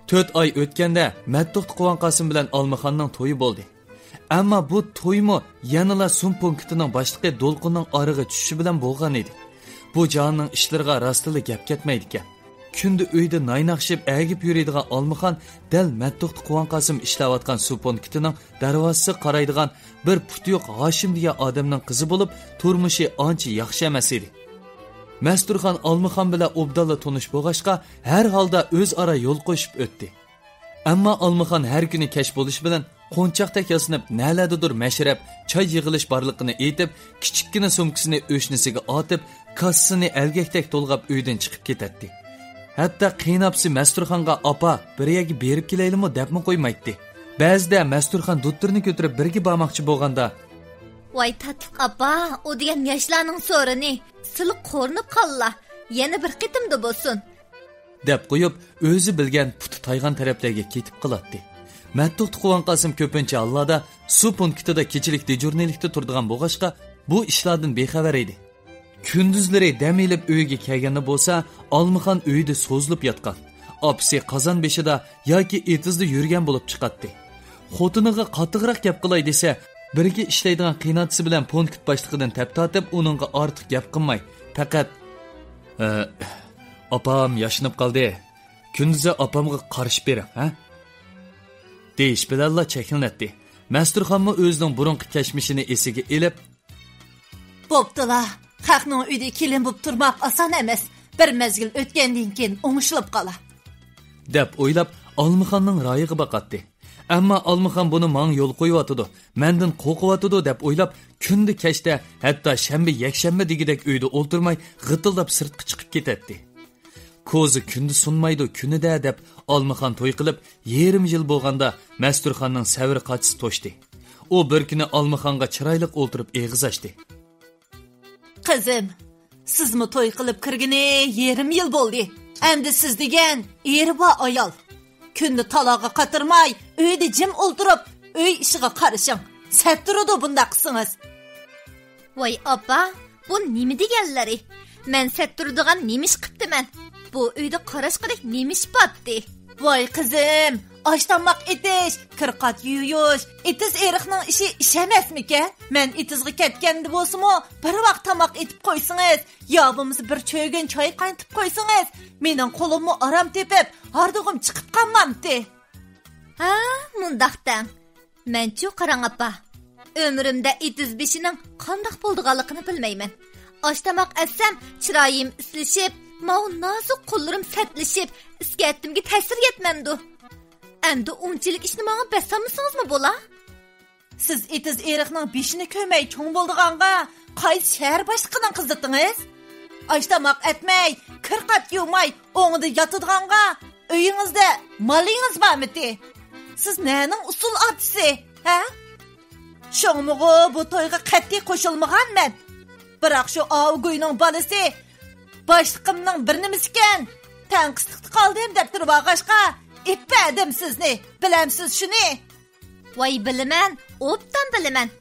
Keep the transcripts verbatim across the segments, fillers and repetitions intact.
تۆت ئاي ئۆتكەندە مەتتۇختى قۇۋان قاسىم بىلەن ئالمىخاننىڭ تويى بولدى. ئەمما بۇ تويمۇ يەنىلا سۇم پونكىتىنىڭ باشلىقى دولقۇننىڭ ئارىغا چۈشۈشى بىلەن بولغان ئىدى. بۇ جاھاننىڭ ئىشلىرىغا راستىنلا گەپ كەتمەيدىكەن. كۈندە ئۆيدە نايناقشىپ ئەگىپ يۈرىدىغان ئالمىخان دەل مەتتۇختى قۇۋان قاسىم ئىشلەۋاتقان سۇ پونكىتىنىڭ دەرۋازىسىغا قارايدىغان بىر پۇتى يوق ھاشىم دېگەن ئادەمنىڭ قىزى بولۇپ، تۇرمۇشى ئانچە ياخشى ئەمەس ئىدى. مەستۇرخان ئالمىخان بىلەن ئوبدانلا تونۇش بولغاچقا، ھەر ھالدا ئۆزئارا يول قوشۇپ ئۆتتى. ئەمما ئالمىخان ھەر كۈنى كەچ بولۇشى بىلەن قونچاقتەك ياسىنىپ، نەلەردىدۇر مەشرەپ، چاي يىغىلىش بارلىقىنى ئېيتىپ، كىچىككىنە سومكىسىنى ئۆشنىسىگە ئاتىپ، كاسىسىنى ئەلگەكتەك تولغاپ ئۆيدىن چىقىپ كېتەتتى. ھەتتا قېيىنئاپىسى مەستۇرخانغا «ئاپا، بىر يەرگە بېرىپ كېلەيلىمۇ؟» دەپمۇ قويمايتتى. بەزىدە مەستۇرخان دوتتۇرىنى كۆتۈرۈپ بىرگە بارماقچى بولغاندا، «ۋاي تاتلىق ئاپا، ئۇ دېگەن ياشلارنىڭ سورۇنى، سىلى قورنىپ قاللا، يەنە بىر قېتىمدا بولسۇن.» دەپ قويۇپ، ئۆزى بىلگەن پۇتى تايغان تەرەپلەرگە كېتىپ قالاتتى. مەتتۇختى قۇۋان قاسىم كۆپىنچە ھاللاردا سۇ پونكىتىدا كېچىلىك دېجۇرنىلىكتا تۇرىدىغان بولغاچقا، بۇ ئىشلاردىن بىخەۋەر ئىدى. كۈندۈزلىرى دەم ئېلىپ ئۆيىگە كەلگەندە بولسا، ئالمىخان ئۆيىدە سوزۇلۇپ ياتقان، ئاپىسى قازان بېشىدا ياكى ئېتىزدا يۈرگەن بولۇپ چىقاتتى. خوتۇنىغا قاتتىقراق گەپ قىلاي دېسە، بىرگە ئىشلەيدىغان قېيىنئاتىسى بىلەن پونكىت باشلىقىدىن تەپ تارتىپ، ئۇنىڭغا ئارتۇق گەپ قىلماي، پەقەت، «ئە، ئاپام ياشىنىپ قالدى. كۈندۈزى ئاپامغا قارىشىپ بېرىڭ، ھە؟» دېيىش بىلەنلا چەكلىنەتتى. مەستۇرخانمۇ ئۆزىنىڭ بۇرۇنقى كەچمىشىنى ئېسىگە ئېلىپ، «بوپتۇلا، خەقنىڭ ئۆيىدە كېلىن بولۇپ تۇرماق ئاسان ئەمەس. بىر مەزگىل ئۆتكەندىن كېيىن ئوڭشىلىپ قالا.» دەپ ئويلاپ، ئالمىخاننىڭ رايىغا باقاتتى. ئەمما ئالمىخان بۇنى ماڭا يول قويۇۋاتىدۇ، مەندىن قورقۇۋاتىدۇ دەپ ئويلاپ، كۈندە كەچتە، ھەتتا شەنبە، يەكشەنبە دېگۈدەك ئۆيدە ئولتۇرماي، غىتىلداپ سىرتقا چىقىپ كېتەتتى. «كوزا كۈندە سۇنمايدۇ كۈنىدە» دەپ، ئالمىخان توي قىلىپ، يېرىم يىل بولغاندا مەستۇرخاننىڭ سەۋر قاچىسى توشتى. ئۇ بىر كۈنى ئالمىخانغا چىرايلىق ئولتۇرۇپ ئېغىز ئاچتى. «قىزىم، سىزمۇ توي قىلىپ كىرگىنى يېرىم يىل بولدى. ئەمدى سىز دېگەن ئېرى بار ئايال. كۈندە تالاغا قاترىماي، ئۆيدە جىم ئولتۇرۇپ، ئۆي ئىشىغا قارىشىڭ. سەت تۇرىدۇ بۇنداق قىلسىڭىز.» ۋاي ئاپا، بۇ نېمە دېگەنلىرى؟ مەن سەت تۇرىدىغان نېمە ئىش قىپتىمەن؟ بۇ ئۆيدە قاراشقۇدەك نېمە ئىش باتتى؟ ۋاي قىزىم، ئاش تاماق ئېتىش، كىر قات يۇيۇش، ئېتىز ئېرىقنىڭ ئىشى ئىش ئەمەسمىكەن؟ مەن ئېتىزغا كەتكەندە بولسىمۇ، بىر ۋاق تاماق ئېتىپ قويسىڭىز، يا بولمىسا بىر چۆگۈن چاي قاينىتىپ قويسىڭىز، مېنىڭ قولۇممۇ ئارام تېپىپ، ھاردۇقۇم چىقىپ قالمامتى. ھە، مۇنداق دەڭ. مەنچۇ قاراڭ ئاپا، ئۆمرۈمدە ئېتىز بېشىنىڭ قانداق بولىدىغانلىقىنى بىلمەيمەن. ئاش تاماق ئەتسەم، چىرايىم ئىسلىشىپ، ماۋۇ نازۇك قوللىرىم سەتلىشىپ، ئىسكەتتىمگە تەسىر يەتمەمدۇ؟ ئەمدى ئۇنچىلىك ئىشنى ماڭا بەسسەملىسىڭىزمۇ بولا؟ سىز ئېتىز ئېرىقنىڭ بېشىنى كۆرمەي چوڭ بولىدىغانغا، قايسى شەھەر باشلىقىنىڭ قىزىتىڭىز؟ ئاش تاماق ئەتمەي، كىر قات يۇماي، ئوڭدا ياتىدىغانغا، ئۆيىڭىزدە مالىڭىز بارمىتى؟ سىز نەنىڭ ئۇسسۇل ئاتىسى، ھە؟ شۇڭمىغۇ بۇ تويغا قەتئىي قوشۇلمىغان مەن. بىراق شۇ ئاۋۇ گۇينىڭ بالىسى باشلىقىمنىڭ بىر نېمىسىكەن، تەڭقىسلىقتا قالدىم دەپ تۇرۇۋالغاچقا، ئېلىپ بەردىم سىزنى. بىلەمسىز شۇنى؟ ۋاي بىلىمەن، ئوبدان بىلىمەن.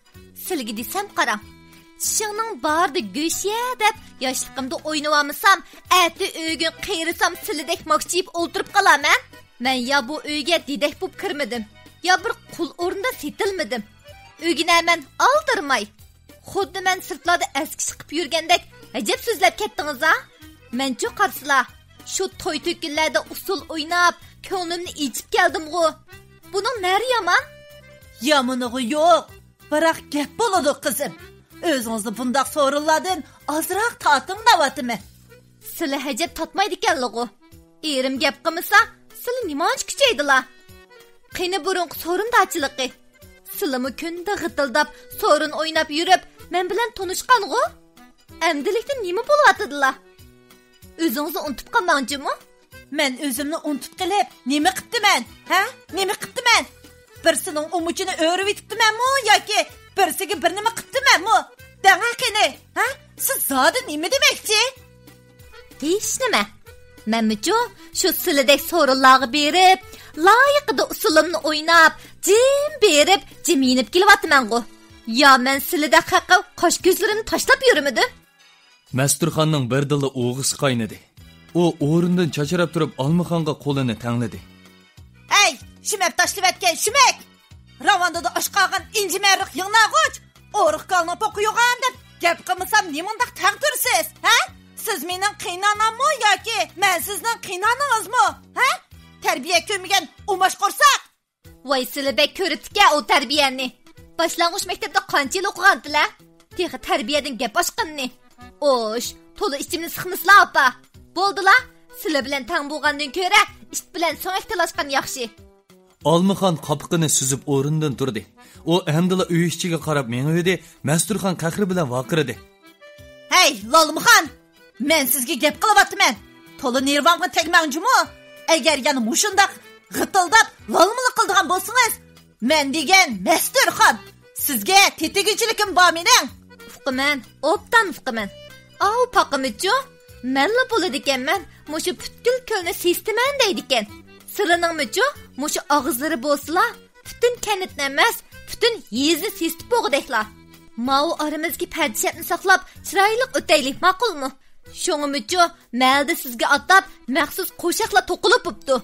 سىلىگە دېسەم قاراڭ. چىشىڭنىڭ بارىدا گۆش يە دەپ، ياشلىقىمدا ئوينىۋالمىسام، ئەتە ئۆگۈن قېرىسام سىلىدەك ماكچى يەپ ئولتۇرۇپ قالامەن. مەن يا بۇ ئۆيگە دېدەك بولۇپ كىرمىدىم، يا بىر قۇل ئورنىدا سېتىلمىدىم. ئۆگىنەمەن ئالدىرىماي. خۇددى مەن سىرتلاردا ئەسكى چىقىپ يۈرگەندەك ئەجەب سۆزلەپ كەتتىڭىز ھا؟ مەنچۇ قارىسىلا، شۇ توي تۆكۈنلەردە ئۇسسۇل ئويناپ، كۆڭلۈمنى ئېچىپ كەلدىمغۇ. بۇنىڭ نەرى يامان؟ يامىنىغۇ يوق، بىراق گەپ بولىدۇ قىزىم. ئۆزىڭىزنى بۇنداق سورۇنلاردىن ئازراق تارتىڭ دەۋاتىمەن. سىلى ھەجەپ تارتمايدىكەنلىغۇ. ئېرىم گەپ قىلمىسا، سىلى نېمانچە كۈچەيدىلا؟ قېنى بۇرۇنقى سورۇنداچىلىقى؟ سىلىمۇ كۈندە غىتىلداپ، سورۇن ئويناپ يۈرۈپ، مەن بىلەن تونۇشقانغۇ؟ ئەمدىلىكتە نېمە بولۇۋاتىدىلا؟ ئۆزىڭىزنى ئۇنتۇپ قالماڭ جۇمۇ. مەن ئۆزۈمنى ئۇنتۇپ قېلىپ، نېمە قىپتىمەن؟ ھە؟ نېمە قىپتىمەن؟ بىرسىنىڭ ئۇمىچىنى ئۆرۈۋېتىپتىمەنمۇ ياكى بىرسىگە بىر نېمە قىپتىمەنمۇ؟ دەڭە قېنى، ھە؟ سىز زادى نېمە دېمەكچى؟ ھېچنېمە. مەنمۇچۇ شۇ سىلىدەك سورۇنلارغا بېرىپ، لايىقىدا ئۇسسۇلۇمنى ئويناپ، جىم بېرىپ، جىم يېنىپ كېلىۋاتىمەنغۇ. يا مەن سىلىدەك خەققە قاش-كۆزلىرىمنى تاشلاپ يۈرمىدىم؟ مەستۇرخاننىڭ بىردىنلا ئوغىسى قاينىدى. ئۇ ئورنىدىن چاچراپ تۇرۇپ، ئالمىخانغا قولىنى تەڭلىدى. شىمەپ تاشلىۋەتكەن شۈمەك! راۋاندىدا ئاش قالغان ئىنجىمەررىق يىڭناغۇچ! ئورۇق كالىنىڭ پوقى يوغان دەپ گەپ قىلمىسام نېمانداق تەقدىرسىز، ھە؟ سىز مېنىڭ قىيناناممۇ ياكى مەن سىزنىڭ قىينانىڭىزمۇ، ھە؟ تەربىيە كۆرمىگەن ئوماش قورساق! ۋاي، سىلى بەك كۆرۈپتىكەن ئۇ تەربىيەنى. باشلانغۇچ مەكتەپتە قانچە يىل ئوقۇغانتىلە؟ تېخى تەربىيەدىن گەپ ئاچقىنىنى. ئوش، تولا ئىچىمنى سىقمىسىلا، ئاپا. بولدىلا، سىلى بىلەن تەڭ بولغاندىن كۆرە ئىت بىلەن سۆڭەك تالاشقان ياخشى. ئالمىخان قاپىقىنى سۈزۈپ ئورنىدىن تۇردى. ئۇ ئەمدىلا ئۆي ئىچىگە قاراپ مېڭىۋىدى، مەستۇرخان قەھرى بىلەن ۋارقىرىدى. ھەي، لالمىخان! مەن سىزگە گەپ قىلىۋاتىمەن. تولا نېرۋامغا تەگمەڭ جۇمۇ. ئەگەر يەنە مۇشۇنداق غىتىلداپ لالمىلىق قىلىدىغان بولسىڭىز، مەن دېگەن مەستۇرخان، سىزگە تېتىگۈچىلىكىم بار مېنىڭ. ئۇقىمەن، ئوبدان ئۇقىمەن. ئاۋۇ پاقىمىچۇ، مەنلا بولىدىكەنمەن، مۇشۇ پۈتكۈل كۆلنى سېسىتىمەن دەيدىكەن. سىلىنىڭمىچۇ مۇشۇ ئاغزىلىرى بولسىلا، پۈتۈن كەنتنى ئەمەس، پۈتۈن يېزىنى سېسىتىپ بولغۇدەكلا. ماۋۇ ئارىمىزدىكى پەرىشەتنى ساقلاپ، چىرايلىق ئۆتەيلى، ماقۇلمۇ؟ شۇڭىمۇچۇ مەھەلدە سىزگە ئاتاپ مەخسۇس قوشاقلار توقۇلۇپ بوپتۇ.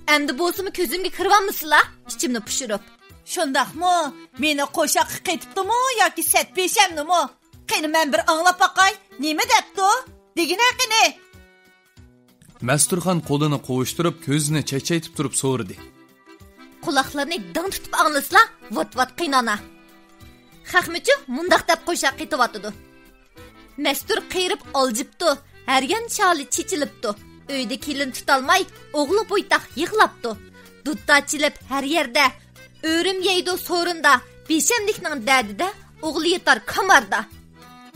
ئەمدى بولسىمۇ كۆزۈمگە كىرىۋالمىسىلا، ئىچىمنى پۇشۇرۇپ. شۇنداقمۇ؟ مېنى قوشاققا قېتىپتىمۇ ياكى سەتپېشەمنىمۇ؟ قېنى، مەن بىر ئاڭلاپ باقاي، نېمە دەپتۇ؟ دېگىنە قېنى! مەستۇرخان قولىنى قوۋۇشتۇرۇپ، كۆزىنى چەكچەيتىپ تۇرۇپ سورىدى. قۇلاقلىرىنى دىڭ تۇتۇپ ئاڭلىسىلا، ۋات-ۋات قىينانا. خەقمىچۇ مۇنداق دەپ قوشاق قېتىۋاتىدۇ. مەستۇر قېرىپ ئالجىپتۇ، ھەر يان شالى چېچىلىپتۇ. ئۆيدە كېلىن تۇتالماي، ئوغلى بويتاق يىغلاپتۇ. دۇتار چېلىپ ھەر يەردە، ئۆرۈم يەيدۇ سورۇندا، بىشەملىكنىڭ دەردىدە، ئوغلى يېتار كاماردا.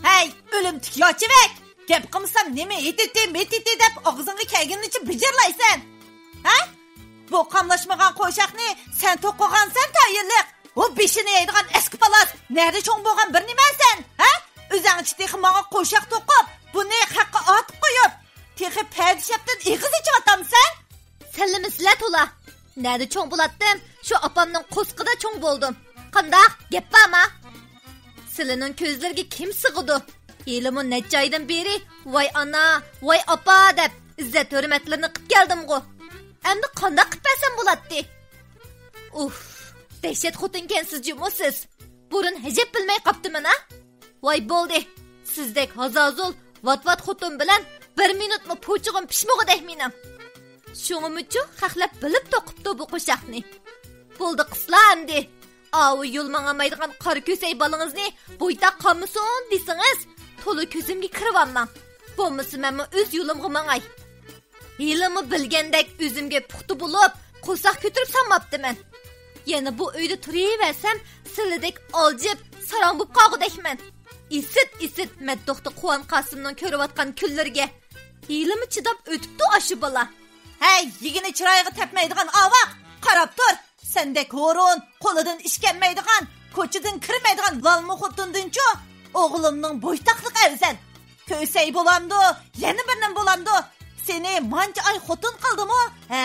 ھەي، ئۆلۈمتۈك ياچىۋەك! گەپ قىلمىسام نېمە ھېتىتى مېتىتى دەپ ئاغزىڭغا كەلگىنىچە بىجىرلايسەن؟ ھە؟ بۇ قاملاشمىغان قوشاقنى سەن توقۇغانسەن تايىنلىق. ئۇ بېشىنى يەيدىغان ئەسكى پالاس نەدە چوڭ بولغان بىر نېمەسەن؟ ھە؟ ئۆزەڭچە تېخى ماڭا قوشاق توقۇپ، بۇنى خەققە ئاتىپ قويۇپ، تېخى پەردىشەپتىن ئېغىز ئېچىۋاتامسەن؟ سەللىمىسىلە تولا. نەدە چوڭ بولاتتىم؟ شۇ ئاپامنىڭ قورسىقىدا چوڭ بولدۇم. قانداق؟ گەپ بارما؟ سىلىنىڭ كۆزلىرىگە كىم سىغىدۇ؟ ھېلىمۇ نەچچە ئايدىن بېرى ۋاي ئانا، ۋاي ئاپا دەپ ئىززەت ھۆرمەتلىرىنى قىپ كەلدىمغۇ. ئەمدى قانداق قىپ بەرسەم بولاتتى؟ ئۇھ، دەھشەت خوتۇنكەنسىز جۇمۇ سىز. بۇرۇن ھەجەپ بىلمەي قاپتىمەن ھە؟ ۋاي بولدى، سىزدەك ھازازۇل ۋات-ۋات خوتۇن بىلەن بىر مىنۇتمۇ پوچىقىم پىشمىغۇدەك مېنىڭ. شۇڭىمۇچۇ خەقلەپ بىلىپ توقۇپتۇ بۇ قوشاقنى. بولدى قىسلا ئەمدى. ئاۋۇ يول ماڭالمايدىغان قارا كۆسەي بالىڭىزنى بويتاق قالمىسۇن دېسىڭىز، تولا كۆزۈمگە كىرىۋالماڭ. بولمىسا مەنمۇ ئۆز يولۇمغا ماڭاي. ھېلىمۇ بىلگەندەك ئۆزۈمگە پۇختا بولۇپ، قورساق كۆتۈرۈپ سالماپتىمەن. يەنە بۇ ئۆيدە تۇرۇۋەرسەم، سىلىدەك ئالجىپ، ساراڭ بولۇپ قالغۇدەكمەن. ئىسىت-ئىسىت مەتتوقتا قۇۋان قاسىمنىڭ كۆرۈۋاتقان كۈنلىرىگە ھېلىمۇ چىداپ ئۆتۈپتۇ ئاشۇ بالا. ھەي، يېگىنى چىرايىغا تەپمەيدىغان ئاۋاق، قاراپ تۇر! سەندەك ھۇرۇن، قولىدىن ئىش كەلمەيدىغان، كوچىدىن كىرمەيدىغان لالما خوتۇندىنچۇ ئوغلۇمنىڭ بويتاقلىقى ئەۋزەل. كۆسەي بولامدۇ، يەنە بىر نېمە بولامدۇ؟ سېنى مانچە ئاي خوتۇن قىلدىمۇ؟ ھە،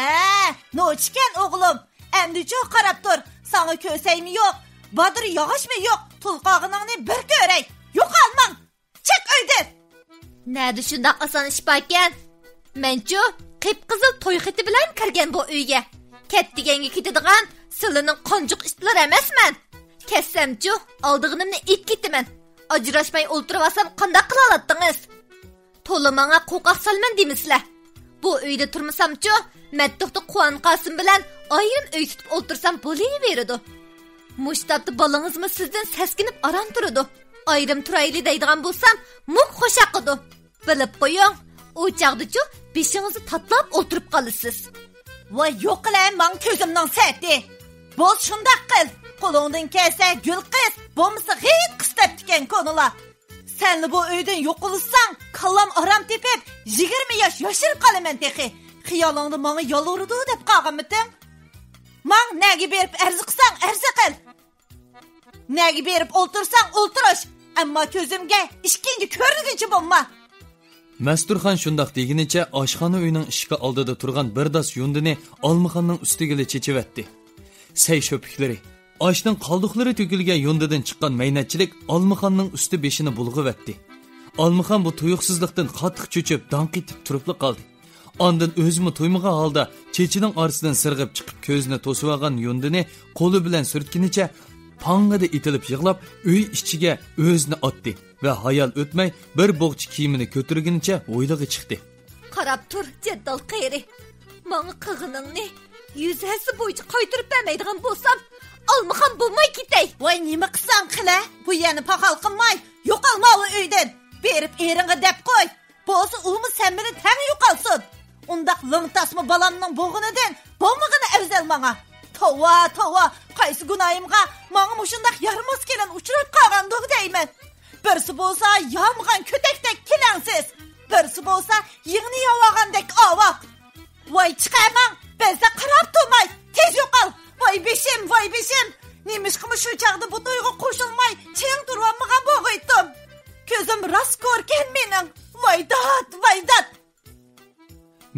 نوچىكەن ئوغلۇم. ئەمدىچۇ قاراپ تۇر، ساڭا كۆسەيمۇ يوق، بادىرى ياغاچمۇ يوق، تۇل قالغىنىڭنى بىر كۆرەي. يوقالماڭ! چىق ئۆيدىن! نەدە شۇنداق ئاسان ئىش باركەن؟ مەنچۇ قىپقىزىل توي خېتى بىلەن كىرگەن بۇ ئۆيگە. كەت دېگەنگە كېتىدىغان سىلىنىڭ قانجۇق ئىتلىرى ئەمەسمەن. كەتسەمچۇ ئالىدىغىنىمنى ئېلىپ كېتىمەن. ئاجراشماي ئولتۇرۇۋالسام قانداق قىلالاتتىڭىز؟ تولا ماڭا قورقاق سالىمەن دېمىسىلە. بۇ ئۆيدە تۇرمىسامچۇ، مەتتۇقتا قۇۋان قاسىم بىلەن ئايرىم ئۆي تۇتۇپ ئولتۇرسام بولۇۋېرىدۇ. مۇشۇ تاپتا بالىڭىزمۇ سىزدىن سەسكىنىپ ئاران تۇرىدۇ. ئايرىم تۇرايلى دەيدىغان بولسام، مۇك خوشاققىدۇ. بىلىپ قويۇڭ، ئۇ چاغدىچۇ بېشىڭىزنى تاتلاپ ئولتۇرۇپ قالىسىز. ۋاي يوقىلە ماڭ كۆزۈمنىڭ سەتى. بوز شۇنداق قىل. قولۇڭدىن كەلسە گۈل قىس، بولمىسا غىت قىس دەپتىكەن كونىلار. سەنلا بۇ ئۆيدىن يوقىلىشساڭ، كاللام ئارام تېپىپ، يىگىرمە ياش ياشىرىپ قالىمەن تېخى. خىيالىڭدا ماڭا يالۋۇرىدۇ دەپ قالغانمىتىڭ؟ ماڭ، نەگە بېرىپ ئەرز قىلساڭ، ئەرز قىل. نەگە بېرىپ ئولتۇرساڭ، ئولتۇرۇش. ئەمما كۆزۈمگە ئىككىنچى كۆرۈنگۈچى بولما. مەستۇرخان شۇنداق دېگىنىچە ئاشخانا ئۆينىڭ ئىشىكى ئالدىدا تۇرغان بىر داس يۇندىنى ئالمىخاننىڭ ئۈستىگىلا چېچىۋەتتى. سەي شۆپۈكلىرى، ئاشنىڭ قالدۇقلىرى تۆكۈلگەن يۇندىدىن چىققان مەينەتچىلىك ئالمىخاننىڭ ئۈستى بېشىنى بۇلغىۋەتتى. ئالمىخان بۇ تۇيۇقسىزلىقتىن قاتتىق چۆچۈپ، داڭ قېتىپ تۇرۇپلا قالدى. ئاندىن ئۆزىمۇ تۇيمىغان ھالدا چېچىنىڭ ئارىسىدىن سىرغىپ چىقىپ كۆزىنى توسۇۋالغان يۇندىنى قولى بىلەن سۈرتكىنىچە پاڭڭىدە ئېتىلىپ يىغلاپ ئۆي ئىچىگە ئۆزىنى ئاتتى ۋە ھايال ئۆتمەي بىر بوغچا كىيىمىنى كۆتۈرگىنىچە ھويلىغا چىقتى. قاراپ تۇر، جەددال قېرى. ماڭا قىلغىنىڭنى يۈز ھەسسە بويىچە قايتۇرۇپ بەرمەيدىغان بولسام، ئالمىخان بولماي كېتەي. ۋاي، نېمە قىلساڭ قىلە، بۇ يەنە پاخال قىلماي، يوقالماۋۇ ئۆيدىن. بېرىپ ئېرىڭگە دەپ قوي. بولسا ئۇمۇ سەن بىلەن تەڭ يوقالسۇن. ئۇنداق لىڭ تاسما بالامنىڭ بوغۇنىدىن بولمىغىنى ئەۋزەل ماڭا. توۋا، توۋا، قايسى گۇناھىمغا ماڭا مۇشۇنداق يارىماس كېلىن ئۇچراپ قالغاندۇ دەيمەن. بىرسى بولسا يامىغان كۆتەكتەك كېلەڭسىز، بىرسى بولسا يىڭنە ياۋاغاندەك ئاۋاق. ۋاي چىقەرمەڭ، بەزىدە قاراپ تۇرماي، تېز يوقال. ۋاي بېشىم، ۋاي بېشىم! نېمىشقىمۇ شۇ چاغدا بۇ تويغا قوشۇلماي، چىڭ تۇرۇۋالمىغان بولغىيتتۇم؟ كۆزۈم راست كۆركەن مېنىڭ. ۋاي داد، ۋاي داد!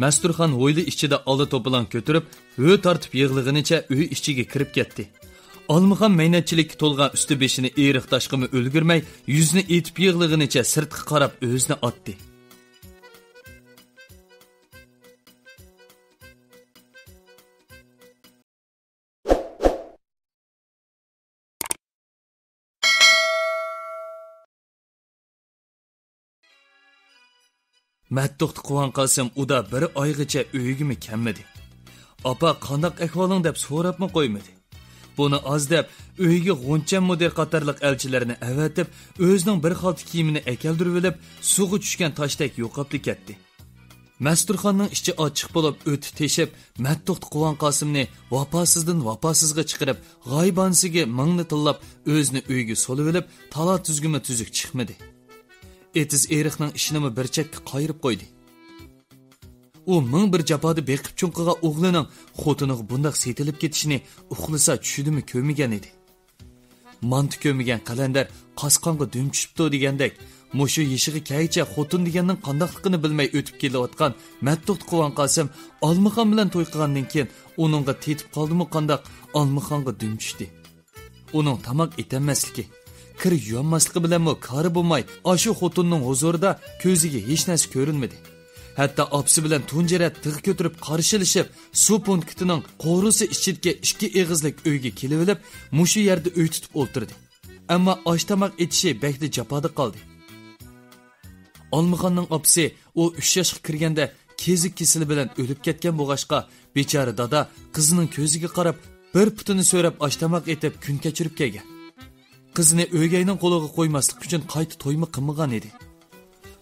مەستۇرخان ھويلا ئىچىدە ئالا توپىلاڭ كۆتۈرۈپ، ھۆ تارتىپ يىغلىغىنىچە ئۆي ئىچىگە كىرىپ كەتتى. ئالمىخان مەينەتچىلىككە تولغان ئۈستى بېشىنى ئېرىق تاشقىمۇ ئۈلگۈرمەي، يۈزىنى ئېتىپ يىغلىغىنىچە سىرتقا قاراپ ئۆزىنى ئاتتى. مەتتوقتا قۇۋان قاسىم ئۇدا بىر ئايغىچە ئۆيىگىمۇ كەلمىدى. ئاپا، قانداق ئەھۋالىڭ دەپ سوراپمۇ قويمىدى. بۇنى ئاز دەپ، ئۆيىگە غۇنچەم مۇدىر قاتارلىق ئەلچىلەرنى ئەۋەتىپ، ئۆزىنىڭ بىر خالتا كىيىمىنى ئەكەلدۈرۈۋېلىپ، سۇغا چۈشكەن تاشتەك يوقاپلا كەتتى. مەستۇرخاننىڭ ئىچى ئاچچىق بولۇپ، ئۆتى تېشىپ، مەتتوقتا قۇۋان قاسىمنى ۋاپاسىزدىن ۋاپاسىزغا چىقىرىپ، غايىبانىسىگە مىڭنى تىللاپ، ئۆزىنى ئۆيگە سولىۋېلىپ، تالا تۈزگىمۇ تۈزۈك چىقمىدى. ئېتىز ئېرىقنىڭ ئىشىنىمۇ بىر چەتكە قايرىپ قويدى. ئۇ مىڭ بىر جاپادا بېقىپ چوڭ قىلغان ئوغلىنىڭ خوتۇنىغا بۇنداق سېتىلىپ كېتىشىنى ئۇخلىسا چۈشىدىمۇ كۆرمىگەن ئىدى. مانتا كۆمگەن قەلەندەر قاسقانغا دۈم چۈشۈپتۇ دېگەندەك، مۇشۇ يېشىغا كەلگىچە خوتۇن دېگەننىڭ قانداقلىقىنى بىلمەي ئۆتۈپ كېلىۋاتقان مەتتوقتا قۇۋان قاسىم ئالمىخان بىلەن توي قىلغاندىن كېيىن ئۇنىڭغا تېتىپ قالدىمۇ قانداق، ئالمىخانغا دۈم چۈشتى. ئۇنىڭ تاماق ئېتەلمەسلىكى، كىر يۇيالماسلىقى بىلەنمۇ كارى بولماي، ئاشۇ خوتۇننىڭ ھۇزۇرىدا كۆزىگە ھېچ نەرسە كۆرۈنمىدى. ھەتتا ئاپىسى بىلەن تۇنجى رەت تىغ كۆتۈرۈپ قارشىلىشىپ، سۇ پونكىتىنىڭ قورۇسى ئىچىدىكى ئىككى ئېغىزلىك ئۆيگە كېلىۋېلىپ، مۇشۇ يەردە ئۆي تۇتۇپ ئولتۇردى. ئەمما ئاش تاماق ئېتىشى بەكلا جاپادا قالدى. ئالمىخاننىڭ ئاپىسى ئۇ ئۈچ ياشقا كىرگەندە كېزىك كېسىلى بىلەن ئۆلۈپ كەتكەن بولغاچقا، بىچارە دادا قىزىنىڭ كۆزىگە قاراپ، بىر پۇتىنى سۆرەپ ئاش تاماق ئېتىپ كۈن كەچۈرۈپ كەلگەن. قىزىنى ئۆگەينىڭ قولىغا قويماسلىق ئۈچۈن قايتا تويمۇ قىلمىغان ئىدى.